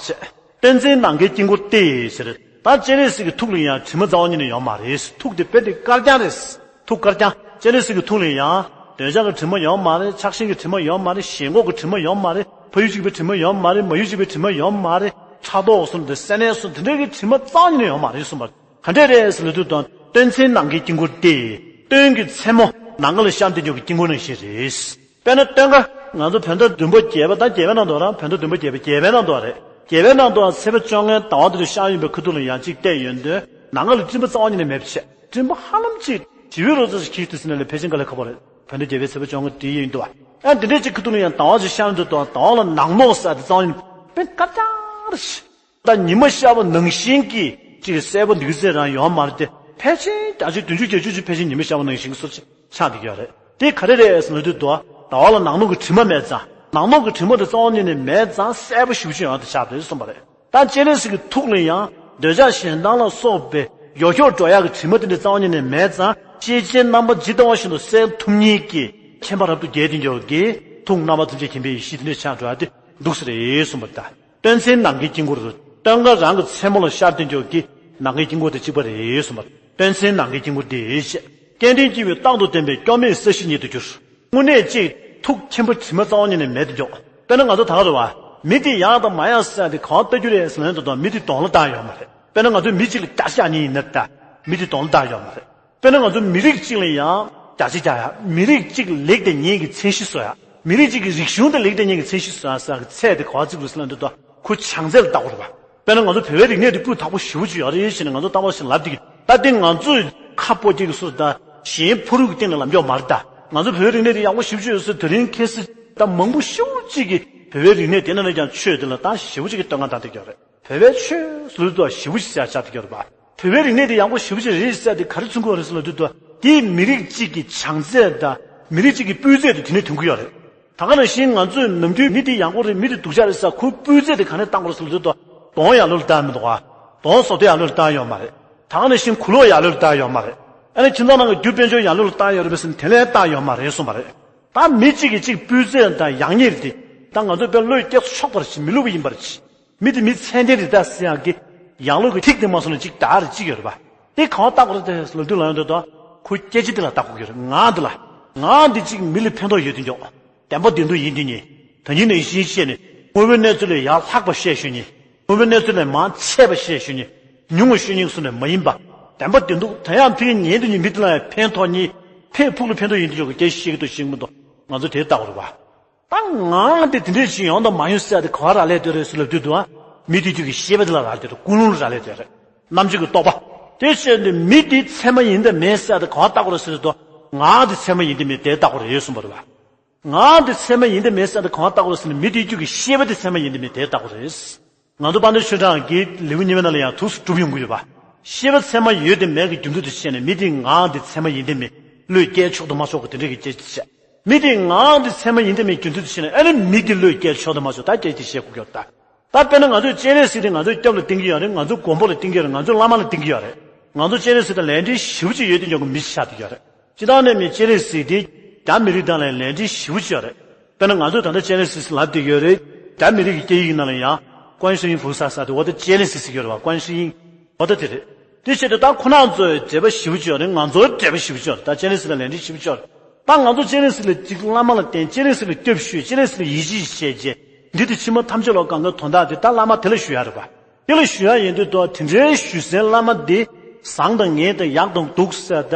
སྟོན་མཚན་ནམ་མཁའི་དཀྱིལ་འཁོར་སྟེ་ཟེར། ད་སྤྱན་རས་གཟིགས་ཀྱི་ཐུགས་ལ་ཡང་དྲི་མ་རྩ་བ་ཉིད་ནས་ཡོད་མ་རེད། ཐུགས་དེ་དཔེ་དེ་དཀར་རྐྱང་རེད། ཐུགས་དཀར་རྐྱང་། སྤྱན་རས་གཟིགས་ཀྱི་ཐུགས་ལ་ཡང་འདོད་ཆགས་ཀྱི་དྲི་མ་ཡོད་མ་རེད། ཆགས་ཞེན་གྱི་དྲི་མ་ཡོད་མ་རེད། ཞེན་ཁོག་གི་དྲི་མ་ཡོད་མ་རེད། ཕ་ཡུལ་གཅིག་པའི་དྲི་མ་ཡོད་མ་རེད། མ་ཡུལ་གཅིག་པའི་དྲི་མ་ཡོད་མ་རེད། ཕྲག་དོག་སོགས་དང་། སེམས་ནད་སོགས་དེ་འདྲའི་གི་དྲི་མ་རྩ་བ་ཉིད་ནས་ཡོད་མ་རེད་གསུངས་པ། ག་འདྲས་རེད་ཟེར་ལབ་དུས་དང་། སྟོན་མཚན་ནམ་མཁའི་དཀྱིལ་འཁོར་སྟེ། སྟོན་གྱི་མཚན་མོ་ནམ་མཁའ་ལ་ཤར་འདི་འཇོག་གི་དཀྱིལ་འཁོར་ནང་བཞིན་རེད། དཔེར་ན་སྟོན་ཁ་ང་ཚོ་བོད་ཟླ་བདུན་པ་བརྒྱད་པ། ད་བརྒྱད་པའི་ནང་དུ་ར། བོད་ཟླ་བདུན་པ་བརྒྱད་པ་བརྒྱད་པའི་ནང་དུ་རེད། བརྒྱད་པའི་ནང་དུ་ཚེས་པ་བཅོ་ལྔའི་ཟླ་བ་དེ་ལ་ཤར་ཡོང་པའི་ཁ་ཐུག་ལ་ཡང་གཅིག་བལྟས་ཡོང་དུས། ནམ་མཁའ་ལ་སྤྲིན་པ་རྩ་བ་ཉིད་ནས་མེད་པ་བྱས། སྤྲིན་པ་ཧ་ལམ་གཅིག་བྱི་བའི་རོ་ཙམ་ཞིག་འཁྱིལ་དུས་ཟེར་ན་ལས་ཕལ་ཆེར་དཀའ་ལས་ཁག་པོ་རེད། བོད་ཟླ་བརྒྱད་པའི་ཚེས་པ་བཅོ་ལྔ་དེ་ཡིན་འདུག་བ། ཨ་འདི་འདྲའི་གཅིག་ཁ་ཐུག་ལ་ཡང་ཟླ་བ་ཞིག་ཤར་འདུག་དང་། ཟླ་བ་ལ་ནག་མོག་ཟེར་དེ་རྩ་བ་ཉིད་དཔེ་དཀར་རྐྱང་རེད། ད་ཉི་མ་ཤར་བ་ནང་བཞིན་གྱི་ཅིག་གསལ་པོ་འདུག་ཟེར་རང་ཡོད་མ་རེད་དེ། ཕལ་ཆེར་བརྒྱ་ཆ་བདུན་ཅུ་བརྒྱད་ཅུ་ཅིག་ཕལ་ཆེར་ཉི་མ་ཤར་བ་ནང་བཞིན་གྱི་བཟོ་ཆགས་བསྡད་ཀྱི་ཡོད་རེད། དེ་ག་རེ་རེད་ཟེར་ན་དུས་དོ། ཟླ་བ་ལ་ནང་ལོགས་ཀྱི་དྲི་མ་མེད་ཙང་། ནང་ལོགས་ཀྱི་དྲི་མ་དེ་རྩ་བ་ཉིད་ནས་མེད་ཙང་གསལ་པོ་ཞེ་པོ་ཅིག་ཡོང་ཡག་དེ་ཆགས་འདུག་གསུངས་པ་རེད། ད་སྤྱན་རས་གཟིགས་ཀྱི་ཐུགས་ལ་ཡང་འདོད་ཆགས་ཞེ་སྡང་ལ་སོགས་པའི་ཡོ་འཁྱོག་འགྲོ་ཡག་གི་དྲི་མ་དེ་འདྲ་རྩ་བ་ཉིད་ནས་མེད་ཙང་། ཤེས་བྱའི་རྣམ་པ་ཇི་ལྟ་བ་བཞིན་དུ་གསལ་ཐུབ་མཁན་གྱི་མཁྱེན་པ་རབ་ཏུ་རྒྱས་ཏེ་འགྱོ་གི་ཐུགས་རྣམ་པ་ཐམས་ཅད་མཁྱེན་པའི་ཡེ་ཤེས་དེ་འདྲ་ཆགས་འགྲོ་ཡག་དེ་འདུག་ས་རེད་གསུངས་པ་རེད། ད་སྟོན་མཚན་ནམ་མཁའི་དཀྱིལ་འཁོར་དུ། སྟོན་ཁ་རང་གི་མཚན་མོ་ལ་ཤར་ཏེ་འགྱོ་གི་ནམ་མཁའི་དཀྱིལ་འཁོར་དེ་གཅིག་པ་རེད་གསུངས་པ་རེད། སྟོན་མཚན་ནམ་མཁའི་དཀྱིལ་འཁོར་དེ་ཞེས། སྐལ་ལྡན་སྐྱེ་བོས་རྟག་ཏུ་བསྟེན་པའི་སྐྱོ་མེད་ས་གཞི་ཉིད་དུ་གྱུར། དངོས་གནས་ཅིག་ཐུགས་མཁྱེན་པ་དྲི་མ་རྩ་བ་ཉིད་ནས་མེད་དུ་འཇོག་དཔེར་ན་ང་ཚོ་ད་ག་རེད་བ། མི་དེ་ཡག་དང་མ་ཡག་ཟེར་ཡག་དེ་གང་ལྟ་རྒྱུ་རེད་ཟེར་ན་དོན་དག་མི་དེ་གདོང་ལ་བལྟ་ཡོད་མ་རེད། དཔེར་ན་ང་ཚོས་མི་གཅིག་ལ་རྒྱགས་རྒྱག་མཁན་ཡིན་ན་ད། མི་དེ་གདོང་ལ་བལྟ་ཡོད་མ་རེད། དཔེར་ན་ང་ཚོ་མི་རིགས་གཅིག་ལ་ཡང་རྒྱགས་རྒྱག་རྒྱག་ཡག་མི་རིགས་གཅིག་ལེགས་བསྡད་མཁན་གྱི་མཚན་གཞི་བཟོ་ཡག་མི་རིགས་གཅིག་གི་རིག་གཞུང་དེ་ལེགས་བསྡད་མཁན་གྱི་མཚན་གཞི་བཟོ་ཡག་ཟེར་ཡག་གི་ཚད་དེ་ག་པར་བརྩི་དགོས་ཟེར་ན་དོན་དག་ཁོ་བྱང་ཚད་ལ་བལྟ་དགོས་རེད་བ། དཔེར་ན་ང་ཚོ་བོད་པའི་རིག་གནས་དེ་སྤུས་དག་པོ་ཞེ་པོ་ཅིག་ཡོད་རེད་ཟེར་ནས་ང་ཚོ་རྟག་པར་ཞིག་ལབ་བསྡད་ཀྱི། ད་དེ་ང་ཚོས་ཁ་སྤོ་སྐྱེལ་གྱི་སུ་ད་གཞན་ཕོ་རུག་གི་སྟེང་ནས་ལབ་འཇོག་མ་རེད་ད། ང་ཚོ་བོད་རིག་གནས་དེ་ཡག་པོ་ཞེ་པོ་ཅིག་ཡོད་ཟེར། དེ་རིང་ཁ་སང་ད་མང་པོ་ཞེ་པོ་ཅིག་གིས་བོད་པའི་རིག་གནས་དེ་ནང་ནས་ཀྱང་ཆོས་དེ་ལ་ད་ཞེ་པོ་ཅིག་གིས་བསྟོད་བསྔགས་བཏང་བསྡད་ཀྱི་ཡོད་རེད། བོད་པའི་ཆོས་ཟེར་དུས་ཞེ་པོ་ཅིག་ཟེར་ཡག་ཆགས་བསྡད་ཀྱི་ཡོད་རེད་པ། བོད་པའི་རིག་གནས་དེ་ཡག་པོ་ཞེ་པོ་ཅིག་རེད་ཟེར་དེ་ག་རེ་མཚོན་གྱི་ཡོད་རེད་ཟེར་ལབ་དུས། དེ་མི་རིགས་གཅིག་གི་བྱང་ཚད་དང་མི་རིགས་གཅིག་གི་སྤུས་ཚད་དེ་དེ་ནས་ཐོན་གྱི་ཡོད་རེད། ད་ག་ནང་བཞིན་ང་ཚོས་ནམ་རྒྱུན་མི་དེ་ཡག་པོ་རེད། མི་དེ་སྡུག་ཅག་རེད་ཟེར་ཁོའི་སྤུས་ཚད་དེ་ག་ནས་བཏང་དགོས་རེད་ཟེར་ལབ་དུས། གདོང་ཡག་ལོས་ལ་བལྟ་མི་འདུག་ག་གདོང་བཟོ་ལྟ་ཡག་ལོས་ལ་བལྟ་ཡོད་མ་རེད། ད་ག་ནང་བཞིན་གོས་ལོག་ཡག་ལོས་ལ་བལྟ་ཡོད་མ་རེད། ཨ་ནི་ཁྱིམ་ཚང་ནང་གི་རྒྱུ་དཔལ་འབྱོར་ཡག་ལོས་ལ་བལྟ་ཡོད་རེད་པས་ཟེར་ནས་དེ་ལ་བལྟ་ཡོད་མ་རེད་གསུངས་པ་རེད། ད་མི་གཅིག་གིས་གཅིག་སྤུས་ཚད་དང་ཡག་ཉེས་རེད་དེ། ད་ང་ཚོས་དཔེ་བློས་བཀལ་ཆོག་པ་རེད། མི་སློབ་པ་ཡིན་པ་རེད། མི་དེ་མི་ཚད་ལྡན་རེད་ད་ཟེར་ཡག་གི་ཡག་ལོས་ཀྱི་ཐིག་དེ་མ་སོང་ན་གཅིག་ད་རེ་གཅིག་ཡོད་རེད་པ། དེ་གང་བལྟ་དགོས་རེད་དེ་ལབ་དུས་ལ་ཡོང་དུས་ད་ཁོ་སྐད་ཆ་དེ་ལ་བལྟ་དགོས་ཀྱི་རེད། ངག་འདི་ལ། ངག་འདི་གཅིག་མི་ལ་ཕན་ཐོགས་ཡོད་དུས་འཇོག་བདེན་པ་བདེན་ཐུག་ཡིན་དུས་ཉིད། ད་ཉིན་ནས་ཤེས་བཤད་ནས་དངོས་པོའི་གནས་ཚུལ་ལས་ཡར་ལྷག་པ་བཤད་ཤོད་ཉིད། དངོས་པོའི་གནས་ཚུལ་ལས་མར་ཆད་པ་བཤད་ཤོད་ཉིད། ཉུང་བ་ཤོད་ཉིད་གསུངས་ནས་མ་ཡིན་པ། བདེན་པ་བདེན་ཐུག་ད་ཡང་ཕན་ཉིན་དུ་ཉིད་མི་དེ་ལ་ཡང་ཕན་ཐོགས་ཉིད། ཕན་ཕུགས་ལ་ཕན་ཐོགས་ཡིན་དུས་འཇོག་གི་སྐད་ཆ་བཤད་ཀྱི་འདུག་ཤེས་ཀྱི་མི་འདུག་ང་ཚོ་དེ་ལྟ་བུ་རེད་པ། ད་ངག་དེ་དེ་འདྲས་ཞིག་ཡོང་དང་མ་ཡོང་ཟེར་ཡག་དེ་ག་པར་རག་ལས་བསྡད་རེད་ཟེར་ལབ་དུས་དུ། མི་དེ་རྒྱུད་ཀྱི་ཤེས་པ་དེ་ལ་རག་ལས་བསྡད་རེད། ཀུན་སློང་ལ་རག་ལས་བསྡད་རེད། རྣམ་དཔྱོད་ཀྱི་རྟོག་པ། དེ་བྱས་ཏེ་མི་དེ་ཚད་མ་ཡིན་དང་མིན་ཟེར་ཡག་དེ་ག་པར་བལྟ་དགོས་རེད་ཟེར་དུས། ངག་དེ་ཚད་མ་ཡིན་དང་མིན་དེ་བལྟ་དགོས་རེད་གསུངས་པ་རེད་པ། ངག་དེ་ཚད་མ་ཡིན་དང་མིན་ཟེར་ཡག་དེ་ག་པར་བལྟ་དགོས་རེད་ཟེར་ན། མི་དེ་རྒྱུད་ཀྱི་ཤེས་པ་དེ་ཚད་མ་ཡིན་དང་མིན་དེ་བལྟ་དགོས་རེད། ང་ཚོ་དཔལ་ལྡན་ཆོས་གྲགས་ཀྱི་ལེའུ་གཉིས་པའི་ནང་ལ་ཡང་ཐུགས་སུ་གྲུབ་ཡོང་གི་ཡོད་པ། ཤེས་པ་ཚད་མ་ཡོད་དང་མེད་ཀྱི་རྒྱུ་མཚན་དུ་བྱས་ནས་མི་དེའི་ངག་དེ་ཚད་མ་ཡིན་དང་མིན་བློས་བཀལ་ཆོག་དང་མ་ཆོག་གི་དེ་འདྲ་གི་སྐད་ཆ་བཤད། མི་དེའི་ངག་དེ་ཚད་མ་ཡིན་དང་མིན་རྒྱུ་མཚན་དུ་བྱས་ནས་ཨ་ནི་མི་དེ་བློས་བཀལ་ཆོག་དང་མ་ཆོག་ད་སྐད་ཆ་བཤད་དགོས་ཀྱི་ཡོད་ད། ད་དཔེར་ན་ང་ཚོས་སྤྱན་རས་གཟིགས་དེ་ང་ཚོའི་སྐྱབས་ལ་བསྟེན་གྱི་ཡོད་རེད། ང་ཚོའི་མགོན་པོ་ལ་བསྟེན་གྱི་ཡོད་རེད། ང་ཚོའི་བླ་མ་ལ་བསྟེན་གྱི་ཡོད་རེད། ང་ཚོ་སྤྱན་རས་གཟིགས་དང་ལས་འབྲེལ་ཞེ་པོ་ཅིག་ཡོད་དུས་འཇོག་གི་མི་ཆགས་བསྡད་ཀྱི་ཡོད་རེད། སྤྱིར་བཏང་ནས་མི་སྤྱན་རས་གཟིགས་དེ་རྒྱ་མི་རིགས་དང་ལ་ལས་འབྲེལ་ཞེ་པོ་ཅིག་ཡོད་རེད། དཔེར་ན་ང་ཚོས་ད་ལྟ་སྤྱན་རས་གཟིགས་ལབ་བསྡད་ཡོད་རེད། རྒྱ་མི་རིགས་ཀྱི་སྐད་ཡིག་ནང་ལ་ཡང་观世音菩萨ཟེར་དེ་འོ་ད་སྤྱན་རས་གཟིགས་ཟེར་གྱི་ཡོད་རེད་པ། 观世音འོ་ད་དེ་རེད། དེ་བྱས་ཏེ་ད་ཁོ་རང་ཚོའི་འབྲེལ་བ་ཞེ་པོ་ཅིག་ཡོད་རེད། ང་ཚོའི་འབྲེལ་བ་ཞེ་པོ་ཅིག་ཡོད་རེད། ད་སྤྱན་རས་གཟིགས་ལ་ལས་འབྲེལ་ཞེ་པོ་ཅིག་ཡོད་རེད། ད་ང་ཚོ་སྤྱན་རས་གཟིགས་ལ་གཅིག་བླ་མ་ལ་བསྟེན། སྤྱན་རས་གཟིགས་ལ་སྐྱབས་ཞུས། སྤྱན་རས་གཟིགས་ལ་ཡིད་ཆེས་བྱས་རྗེས་འདི་དེ་ཕྱི་མ་ཐམས་ཅད་ལ་གང་ག་དོན་དག་དེ་ད་བླ་མ་དེ་ལ་ཞུ་ཡག་རེད་པ། དེ་ལ་ཞུ་ཡག་ཡིན་དུས་ད་དེ་འདྲའི་ཞུ་སའི་བླ་མ་འདི་བཟང་དང་ངན་དང་ཡག་དང་སྡུག་ཟེར་ད་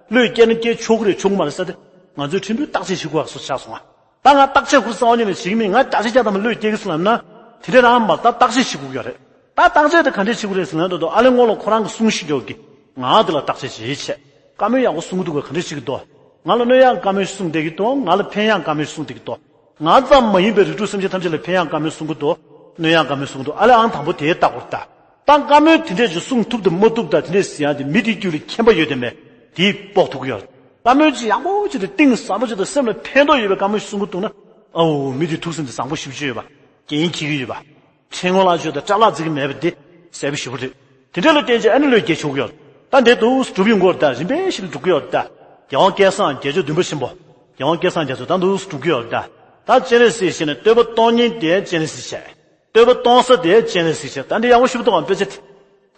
བློས་བཀལ་ན་བཀལ་ཆོག་གི་རེད་ཆོག་གི་མ་རེད་ཟེར་ད་ང་ཚོས་ཕྲན་བུ་བརྟག་དཔྱད་བྱེད་དགོས་པ་བཟོ་ཆགས་སོང་ང་། ད་ང་བརྟག་དཔྱད་ཁུར་གསར་པ་ཉིད་ནས་བྱེད་ཀྱི་མིན། ང་བརྒྱ་ཆ་བརྒྱ་ཐམ་པ་བློས་བཀལ་གི་ཟེར་ལབ་ན་དེ་འདྲ་རང་མ་རེད། ད་བརྟག་དཔྱད་བྱེད་དགོས་ཀྱི་རེད། ད་བརྟག་དཔྱད་དེ་ག་འདྲས་བྱེད་དགོས་རེད་ཟེར་ན་ད་དུང་ཨ་ལས་སྔོན་ལ་ཁོ་རང་གི་གསུང་ཞིག་འཇོག་གི་ང་དེ་ལ་བརྟག་དཔྱད་བྱེད་བྱས། བཀའ་མོལ་ཡག་པོ་གསུང་གི་འདུག་ག་ག་འདྲས་བྱེད་ཀྱི་འདུག་ང་ལ་གནོད་ཡག་བཀའ་མོལ་གསུང་བསྡད་ཀྱི་འདུག་ང་ལ་ཕན་ཡག་བཀའ་མོལ་གསུང་བསྡད་ཀྱི་འདུག་ང་ཙམ་མ་ཡིན་པའི་རིགས་དྲུག་སེམས་ཅན་ཐམས་ཅད་ལ་ཕན་ཡག་བཀའ་མོལ་གསུང་གི་འདུག་གནོད་ཡག་བཀའ་མོལ་གསུང་གི་འདུག་ཨ་ལས་ཨང་དང་པོ་དེ་བལྟ་དགོས་རེད་ད། ད་བཀའ་མོལ་དེ་འདྲས་ཅིག་གསུང་ཐུབ་དང་མ་ཐུབ་དང་དེ་འདྲས་ཟེར་ཡག་དེ་མི་དེའི་རྒྱུད་ལ་མཁྱེན་པ་ཡོད་དང་མེད་དེས་དཔོག་ཐུབ་ཀྱི་ཡོད་རེད། བཀའ་མོལ་ཅིག་ཡག་པོ་ཅིག་དང་གཏིང་ཟབ་པོ་ཅིག་དང་སེམས་ལ་ཕན་ཐོགས་ཡོད་པའི་བཀའ་མོལ་གསུང་གི་འདུག་ན། ཨའོ་མི་དེའི་ཐུགས་སེམས་དེ་བཟང་པོ་ཞེ་པོ་ཅིག་ཡོད་པ། འགན་འཁྱེར་གྱི་ཡོད་པ། ཕྲེང་བ་ལ་ཆོས་དང་སྐྲ་ལག་འཛིན་གྱི་མེད་པ་དེ་གསལ་པོ་ཞེ་པོ་རེད། དེ་འདྲ་ལ་བརྟེན་བྱས་ཨ་ནི་བློས་འགེལ་ཆོག་གི་ཡོད། ད་འདི་འདུག་སྒྲུབ་ཡོང་གི་ཡོད་ད། རིམ་པས་ཤིག་འགྲུབ་ཀྱི་ཡོད་ད། རྒྱལ་དབང་བསྐལ་བཟང་རྒྱལ་མཆོག་བདུན་པ་ཆེན་པོ། རྒྱལ་དབང་བསྐལ་བཟང་རྒྱ་མཚོ་ད་འདུག་འགྲུབ་ཀྱི་ཡོད་ད། ད་སྤྱན་རས་གཟིགས་ཞེས་ནས་བསྟོད་པ་གཏོང་ཉིན་དེ་སྤྱན་རས་གཟིགས་བྱས། བསྟོད་པ་གཏོང་ས་དེ་སྤྱན་རས་གཟིགས་བྱས། ད་འདི་ཡག་པོ་ཞིག་མཐོང་བ་དཔེ་ཆ་དེ།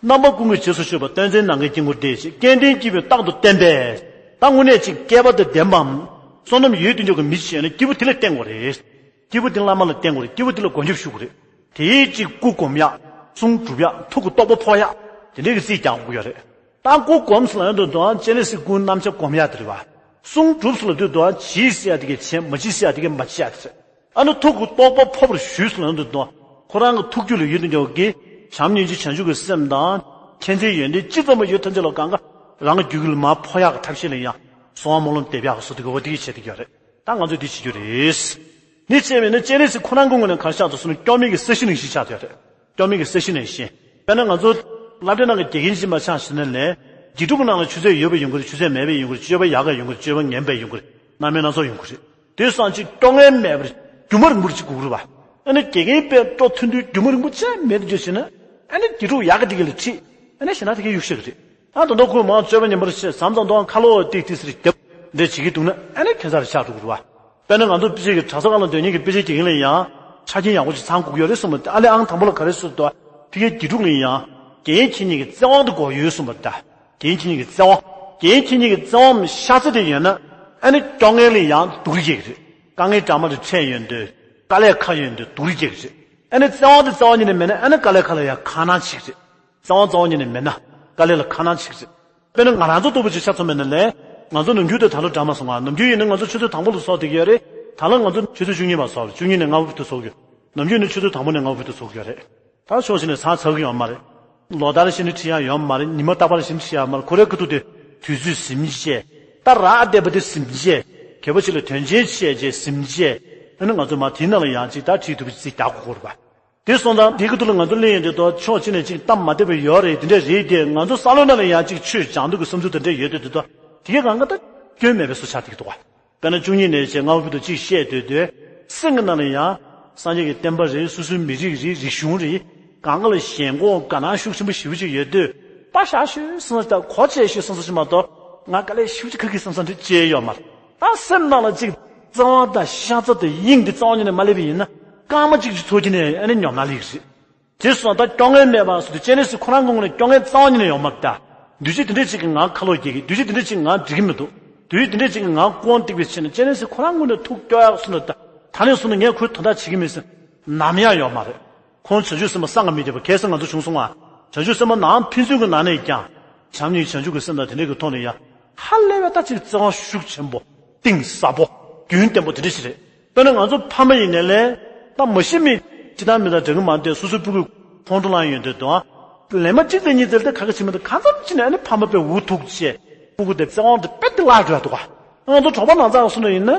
རྣམ་པ་ཀུན་གྱི་རྗེས་སུ་ཆུད་པ། སྟོན་མཚན་ནམ་མཁའི་དཀྱིལ་འཁོར་དེ་ཞེས། སྐལ་ལྡན་སྐྱེ་བོས་རྟག་ཏུ་བསྟེན་པས། ད་དངོས་གནས་ཅིག་སྐལ་པ་དང་ལྡན་པའམ། བསོད་ནམས་ཡོད་དུ་འཇོག་གི་མི་ཞིག་ཡོད་ན་སྐྱེས་བུ་དེ་ལ་བསྟེན་དགོས་རེད། སྐྱེས་བུ་དེ་བླ་མ་ལ་བསྟེན་དགོས་རེད། སྐྱེས་བུ་དེ་ལ་མགོན་སྐྱབས་ཞུ་དགོས་རེད། དེའི་གཅིག་སྐུ་སྒོམ་ཡག་གསུང་སྒྲུབ་ཡག་ཐུགས་ཀྱི་རྟོགས་པ་ཕོག་ཡག་དེ་འདྲའི་གི་རྩིས་རྒྱག་དགོས་ཀྱི་ཡོད་རེད། ད་སྐུ་སྒོམ་ཟེར་ལབ་ཡོང་དུས་དོན་སྤྱན་རས་གཟིགས་སྐུའི་རྣམ་ཆ་སྒོམ་ཡག་དེ་རེད་བ། གསུང་སྒྲུབ་ཟེར་ལབ་དུས་དོན་བྱེད་ཟེར་ཡག་དེ་གས་བྱེད། མ་བྱེད་ཟེར་ཡག་དེ་གས་མ་བྱེད་ཡག་དེ་རེད། ཨ་ནི་ཐུགས་ཀྱི་རྟོགས་པ་ཕོག་པར་ཞུས་ཟེར་ལབ་ཡོང་དུས་དོན་ཁོ་རང་གི་ཐུགས་རྒྱུད་ལ་ཡོད་དུ་འཇོག་གི་བྱམས་སྙིང་རྗེ་བྱང་ཆུབ་ཀྱི་སེམས་དང་མཁྱེན་བརྩེའི་ཡོན་ཏན་ཅི་ཙམ་པ་ཡོད་ཐམས་ཅད་ལ་གང་ག་རང་གི་རྒྱུད་ལ་མར་ཕོག་ཡག་གི་ཐབས་ཤེས་ལ་ཡང་གསོལ་བ་སྨོན་ལམ་འདེབས་ཡག་གི་བཟོ་དེ་གས་འོ་དེ་གས་བྱེད་དེ་གས་ཡོད་རེད། ད་ང་ཚོས་འདི་བྱེད་རྒྱུ་རེད། འདི་བྱས་པས་ན་སྤྱན་རས་གཟིགས་ཁོ་རང་གི་ངོས་ནས་ག་རེ་ཆགས་འདུག་ཟེར་ན་སྐྱོ་མེད་ཀྱི་ས་གཞི་ནང་བཞིན་ཆགས་བསྡད་རེད། སྐྱོ་མེད་ཀྱི་ས་གཞི་ནང་བཞིན། དཔེར་ན་ང་ཚོ་སློབ་གྲྭའི་ནང་གི་དགེ་རྒན་ཅིག་མ་ཆགས་ཟེར་ན་ལས་ དགེ་ཕྲུག་གི་ནང་ལ་ཆུ་ཚད་ཡོད་པ་ཡོང་གི་རེད། ཆུ་ཚད་མེད་པ་ཡོང་གི་རེད། སྤྱོད་པ་ཡག་ག་ཡོང་གི་རེད། སྤྱོད་པ་ངན་པ་ཡོང་གི་རེད། སྣ་མིན་སྣ་ཚོགས་ཡོང་གི་རེད། དེ་སང་ཅིག་སྐྱོ་ངལ་མེད་པར་རྒྱུ་མ་རིང་པོར་ཅིག་སྒུག་རེད་བ། ཨ་ནི་དགེ་རྒན་པས་སྤྲོ་མཐུན་དུས་རྒྱུ་མ་རིང་པོ་ཅང་མེད་དུ་འགྱུར་ཕྱིན་ན། ཨ་ནི་དགེ་ཕྲུག་ཡག་གི་དེ་ག་ལ་ཁྲིད། ཨ་ནི་ཞེ་ན་དེ་གའི་གཡུག་ཤག་གི་རེད། ཨ་ད་དུང་ཁོས་མང་སྤྱོད་པ་ངན་པར་བཤད། ཟམ་ཙམ་དུའང་ཁ་ལོ་ཏིག་ཏིག་སེ་རྒྱབ་འདྲ་བྱེད་ཀྱི་འདུག་ན། ཨ་ནི་ཁྱད་མཚར་ཆགས་འགྲོ་གི་རེད་བ། དཔེར་ན་ང་ཚོ་དཔེ་ཆ་གི་གྲྭ་ས་ཁག་ལ་སྡོད་མཁན་གྱི་དཔེ་ཆ་དགེ་རྒན་ལ་ཡང་ཆ་རྐྱེན་ཡག་པོ་ཞིག་ཚང་དགོས་ཀྱི་ཡོད་རེད་གསུངས་པ། ཨ་ལས་ཨང་དང་པོ་ལ་ག་རེ་གསུངས་འདུག། ཕ་གིའི་དགེ་ཕྲུག་ལ་ཡང་དགེ་རྒན་ཁྱེད་གཉིས་ཀྱི་བརྩེ་དབང་དེ་དགོས་ཡོད་གསུངས་པ་ད། དགེ་རྒན་ཁྱེད་གཉིས་ཀྱི་བརྩེ་དབང་། དགེ་རྒན་ཁྱེད་གཉིས་ཀྱི་བརྩེ་དབང་ཤ་ཚ་དེ་ཡོད་ན། ཨ་ནི་སྐྱོ་ངལ་ལ་ཡང་སྡུག་རུ་སྐྱེ་གི་རེད། དཀའ་ངལ་འདྲ་མ་འདྲ་འཕྲད་ཡོང་དུས། དཀའ་ལས་ཁག་ཡོང་དུས་སྡུག་རུ་སྐྱེ་གི་རེད། ཨ་ནི་བརྩེ་དབང་དེ་བརྩེ་དབང་ཉིད་ནས་མེད་ན། ཨ་ནི་དཀའ་ལས་ཁག་ལ་ཡང་ཁག་ནང་ཆེ་གི་རེད། བརྩེ་དབང་བརྩེ་དབང་ཉིད་ནས་མེད་ན་དཀའ་ལས་ལ་ཁག་ནང་ཆེ་གི་རེད། དཔེར་ན་ང་རང་ཚོ་ལྟ་བུ་ཅིག་ཆ་མཚོན་པ་ཡིན་ན་ལས། ང་ཚོ་ནམ་རྒྱུན་དུ་ད་ལོ་འདྲ་མ་སོང་ང་། ནམ་རྒྱུན་ཡིན་ན་ང་ཚོ་ཆུ་ཚོད་དང་པོ་ལ་ཚོགས་བསྡད་ཀྱི་ཡོད་རེད། ད་ལོ་ང་ཚོ་ཆུ་ཚོད་བཅུ་གཉིས་པ་ཚོགས་རེད། བཅུ་གཉིས་ནས་ལྔ་པ་བར་དུ་ཚོགས་ཀྱི་ཡོད། ནམ་རྒྱུན་ནི་ཆུ་ཚོད་དང་པོ་ནས་ལྔ་པ་བར་དུ་ཚོགས་ཀྱི་ཡོད་རེད། ད་ཕྱོགས་གཅིག་ནས་ཟ་ཚར་གྱི་ཡོད་མ་རེད། ལོ་ལྟར་བཞིན་དུ་ཁྲིད་ཡག་ཡོད་མ་རེད། ཉི་མ་རྟག་པར་བཞིན་དུ་ཁྲིད་ཡག་མ་རེད། ཁོ་རའི་ཁ་ཐུག་དེ་དུས་ཚོད་ཟིན་བྱས། ད་རག་བསྡད་པ་དེ་ཟིན་བྱས། གལ་པོ་ཆེ་ལ་དོན་ཆེན་བྱས་རྗེས་ཟིན་བྱས། ཨ་ནི་ང་ཚོ་མ་དེའི་ནང་ལ་ཡང་ཅིག་ད་ཁྲིད་ཐུབ་པ་ཅིག་རྒྱག་དགོས་ཀྱི་རེད་པ། དེ་སོང་ཙང་དེའི་ཁ་ཐུག་ལ་ང་ཚོ་གླེང་ཡོང་དུས་ད་ཕྱོགས་གཅིག་ནས་ཅིག་གཏམ་མ་བདེ་བ་ཡོད་རེད། དེ་འདྲ་རེད་དེ། ང་ཚོ་བསམ་བློའི་ནང་ལ་ཡང་ཅིག་ཆོས་སྦྱང་འདུག་གི་བསམ་ཚུལ་དེ་འདྲ་ཡོད་དུས། དེ་ད་དེ་གའི་སྒང་ག་ད་སྐྱོན་མེད་པའི་བཟོ་ཆགས་བསྡད་ཀྱི་འདུག་ག། དཔེར་ན་བཅུ་གཉིས་ནས་བྱས་ལྔ་པ་བར་དུ་གཅིག་བཤད་སྡོད་དུས། སེམས་ཀྱི་ནང་ལ་ཡང་སངས་རྒྱས་ཀྱི་བསྟན་པ་རེད། སོ་སོའི་མི་རིགས་རེད། རིག་གཞུང་རེད། གང་ག་ལ་ཞེན་ཁོག་དགའ་སྣང་ཤུགས་ཆེན་པོ་ཞེ་པོ་ཅིག་ཡོད་དུས། ད་བཞག་ཤོག་བསམ་ས། ད་གོ་ཆེ་ཤོག་བསམ་ས་ཞིག་མ་གཏོགས། ང་དཀའ་ལས་ཞེ་པོ་ཅིག་ཁག་གི་བསམ་ས་འདི་ཅི་ཡང་ཡོད་མ་རེད། ད་སེམས་ནང་ལ་ཅིག་བརྩེ་བ་དང་ཤ་ཚ་དང་དབྱིངས་དེ་རྩ་བ་ཉིད་ནས་མ་སླེབས་པ་ཡིན་ན། སྐར་མ་གཅིག་ཅིག་ཚོགས་ཀྱི་ནས་ཨ་ནི་ཉམས་སྣང་སླེབས་ཀྱི་རེད། དེ་སོང་ཙང་ད་སྐྱོ་ངལ་མེད་པ་སོགས་དེ་སྤྱན་རས་གཟིགས་ཁོ་རང་གི་ངོས་ནས་སྐྱོ་ངལ་རྩ་བ་ཉིད་ནས་ཡོད་མ་རེད་ད། འདུས་བྱས་དེ་འདྲས་ཅིག་གིས་ང་ཁ་ལོ་སྐྱེ་གི། འདུས་བྱས་དེ་འདྲས་ཅིག་གིས་ང་འགྲིག་གི་མི་འདུག། འདུས་བྱས་དེ་འདྲས་ཅིག་གིས་ང་རྐང་བཏེགས་པའི་ཕྱིར་ན། སྤྱན་རས་གཟིགས་ཁོ་རང་ངོས་ནས་ཐུགས་སྐྱོ་ཡག་སོང་ན། ད་ད་ནས་བཟུང་ནས་ངས་ཁོའི་དོན་དག་བྱེད་ཀྱི་མིན་ཟེར་ནམ་ཡང་ཡོད་མ་རེད། ཁོང་བྱང་ཆུབ་སེམས་དཔའ་གསང་སྔགས་མི་བརྒྱད་པ། གལ་སྲིད་ང་ཚོ་བྱུང་སོང་ང་། བྱང་ཆུབ་སེམས་དཔའ་ནང་ཕན་ཚུན་གྱི་ནང་ནས་ཀྱང་། བྱམས་སྙིང་བྱང་ཆུབ་ཀྱི་སེམས་དང་དེ་འདྲས་ཀྱི་ཐོག་ནས་ཡང་ཧ་ལས་པའི་ད་ཅིག་བརྩེ་བ་ཤུགས་ཆེན་པོ། གཏིང་ཟབ་པོ། རྒྱུན་བརྟན་པོ་དེ་འདྲ་ཞིག་རེད། དཔེར་ན་ང་ཚོ་ཕ་མ་ཡིན་ནའི་ལས། ད་མ་གཞི་མི་སྤྱིར་བཏང་མི་དང་འདྲ་གི་མ་འདུག། སོ་སོའི་སྤུ་གུ་ཁོང་ཁྲོ་ལངས་ཡོང་དུས་དང་། ལན་མ་གཅིག་ཙམ་གཉིས་ཙམ་དེ་ག་གེ་བྱེད་མི་འདུག། གང་འཚམ་ཅིག་ནས་ཨ་ནི་ཕ་མ་དཔེ་འུ་ཐུག་བྱས། སྤུ་གུ་དེ་བརྩེ་དབང་དེ་དཔེ་དེ་བརླག་འགྲོ་ཡ་འདུག་ག། ང་ཚོ་གྲོགས་པོ་ནང་ཚང་སོང་ན་ཡིན་ན།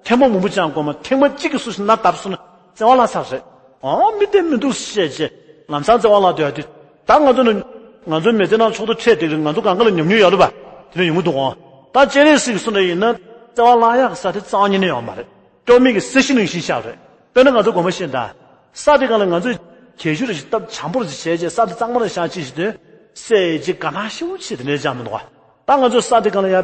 ཐེངས་མ་མང་པོ་ཅང་དགོས་མ། ཐེངས་མ་གཅིག་གིས་སུ་ཞིག་མནའ་བཏབ་སོང་ན་བརྩེ་བ་བརླག་ཚར་རེད། ཨོ་མི་བདེ་མི་འདུག་བཤད་བྱས། ལམ་སང་བརྩེ་བ་བརླག་སྡོད་ཡ་དེ། ད་ང་ཚོ་ནི། ང་ཚོའི་མི་ཚེ་ནང་ཕྱོགས་བསྡུ་འཕྲད་བསྡད་ཀྱི་རེད། ང་ཚོ་གང་ག་ལ་ཉམས་མྱོང་ཡོད་རེད་པ། དེ་འདྲ་ཡོང་གི་འདུག་གོ། ད་སྤྱན་རས་གཟིགས་སུ་འདྲ་ཡིན་ན། བརྩེ་བ་བརླག་ཡག་གི་ས་དེ་རྩ་བ་ཉིད་ནས་ཡོད་མ་རེད། སྐྱོ་མེད་ཀྱི་ས་གཞི་ནང་བཞིན་ཤག་རེད། དཔེར་ན་ང་ཚོ་དགོངས་པ་བཞེས་དང་། ས་དེ་སྒང་ལ་ང་ཚོས་གད་ཕྱུར་རེ་ཞིག་བཏབ། བྱམས་པོ་རེ་ཞིག་བྱས་རྗེས་ས་དེ་གཙང་མ་རེ་བཞག་ཅིག་ཞིག་དོན། སེ་ཅིག་དགའ་སྣང་ཞེ་པོ་ཅིག་དེ་འདྲའི་ཅང་མི་འདུག་ག། ད་ང་ཚོས་ས་དེ་སྒང་ལ་ཡ།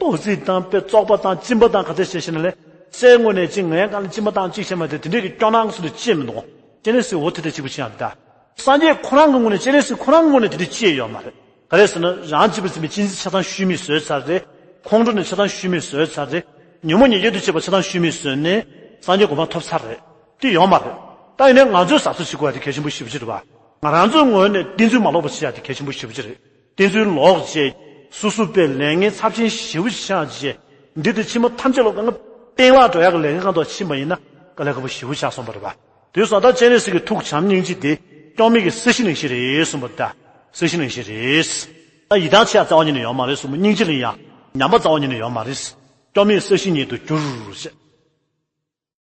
ཏོག་ཙི་དང་དཔེ་བཙོག་པ་དང་གཅིན་པ་དང་ག་ཚད་བྱས་ཤེ་ན་ལས། སའི་ངོས་ནས་ཅིག་ངའི་སྒང་ལ་གཅིན་པ་དང་གཅིག་བྱས་མ་དེ་དེ་འདྲའི་གི་སྐྱོ་སྣང་སུ་ལ་ཅི་མི་འདུག། སྤྱན་རས་གཟིགས་འོ་དེ་ལྟ་གཅིག་པུ་ཅི་ཡང་མི་ད། སངས་རྒྱས་ཁོ་རང་གི་ངོས་ནས། སྤྱན་རས་གཟིགས་ཁོ་རང་གི་ངོས་ནས་དེ་འདྲ་ཅི་ཡང་ཡོད་མ་རེད། ག་རེ་ཟེར་ན། རང་གཅིག་པུ་ཟིན་པའི་ཆགས་སྡང་ཤུལ་མེད་བཟོས་ཚར་རེད། ཁོང་ཁྲོ་ནས་ཆགས་སྡང་ཤུལ་མེད་བཟོས་ཚར་རེད། ཉོན་མོངས་ཉེས་སྐྱོན་དང་བཅས་པ་ཆགས་སྡང་ཤུལ་མེད་བཟོས་ནས་སངས་རྒྱས་གོ་འཕང་ཐོབ་ཚར་རེད། དེ་ཡོད་མ་རེད། ད་ཡིན་ནའི་ང་ཚོས་གཟབ་གཟབ་བྱེད་དགོས་ཡ་དེ་གལ་ཆེན་པོ་ཞེ་པོ་ཅིག་རེད་པ། ང་རང་ཚོའི་ངོས་ནས་གཏན་ཚུལ་མ་ལོག་པ་བྱེད་ཡ་དེ་གལ་ཆེན་པོ་ཞེ་པོ་ཅིག་རེད། གཏན་ཚུལ་ལོག་བྱས། སོ་སོ་པའི་ལས་ངན་ཚབས་ཆེན་ཞེ་པོ་ཅིག་བྱས། འདི་དང་ཕྱི་མ་ཐམས་ཅད་ལོ་གང་ག་གཏན་བརླག་འགྲོ་ཡ་གི་ལས་ངན་སྒང་དུ་ཕྱིན་པ་ཡིན་ན་དཀའ་ལས་ཁག་པོ་ཞེ་པོ་ཆགས་སོང་བ་རེད་པ། དེ་སོང་ད་སྤྱན་རས་གཟིགས་ཀྱི་ཐུགས་བྱམས་སྙིང་རྗེ་དེ་སྐྱོ་མེད་ཀྱི་ས་གཞི་ནང་བཞིན་རེད་གསུངས་པ་ད། ས་གཞི་ནང་བཞིན་རེད། ད་ཡི་དྭགས་ཆེ་ཡ་རྩ་བ་ཉིད་ནས་ཡོད་མ་རེད་གསུངས་པ། སྙིང་རྗེ་ལ་ཡང་ཉམས་པ་རྩ་བ་ཉིད་ནས་ཡོད་མ་རེད། སྐྱོ་མེད་ས་གཞི་ཉིད་དུ་གྱུར་ཞེས།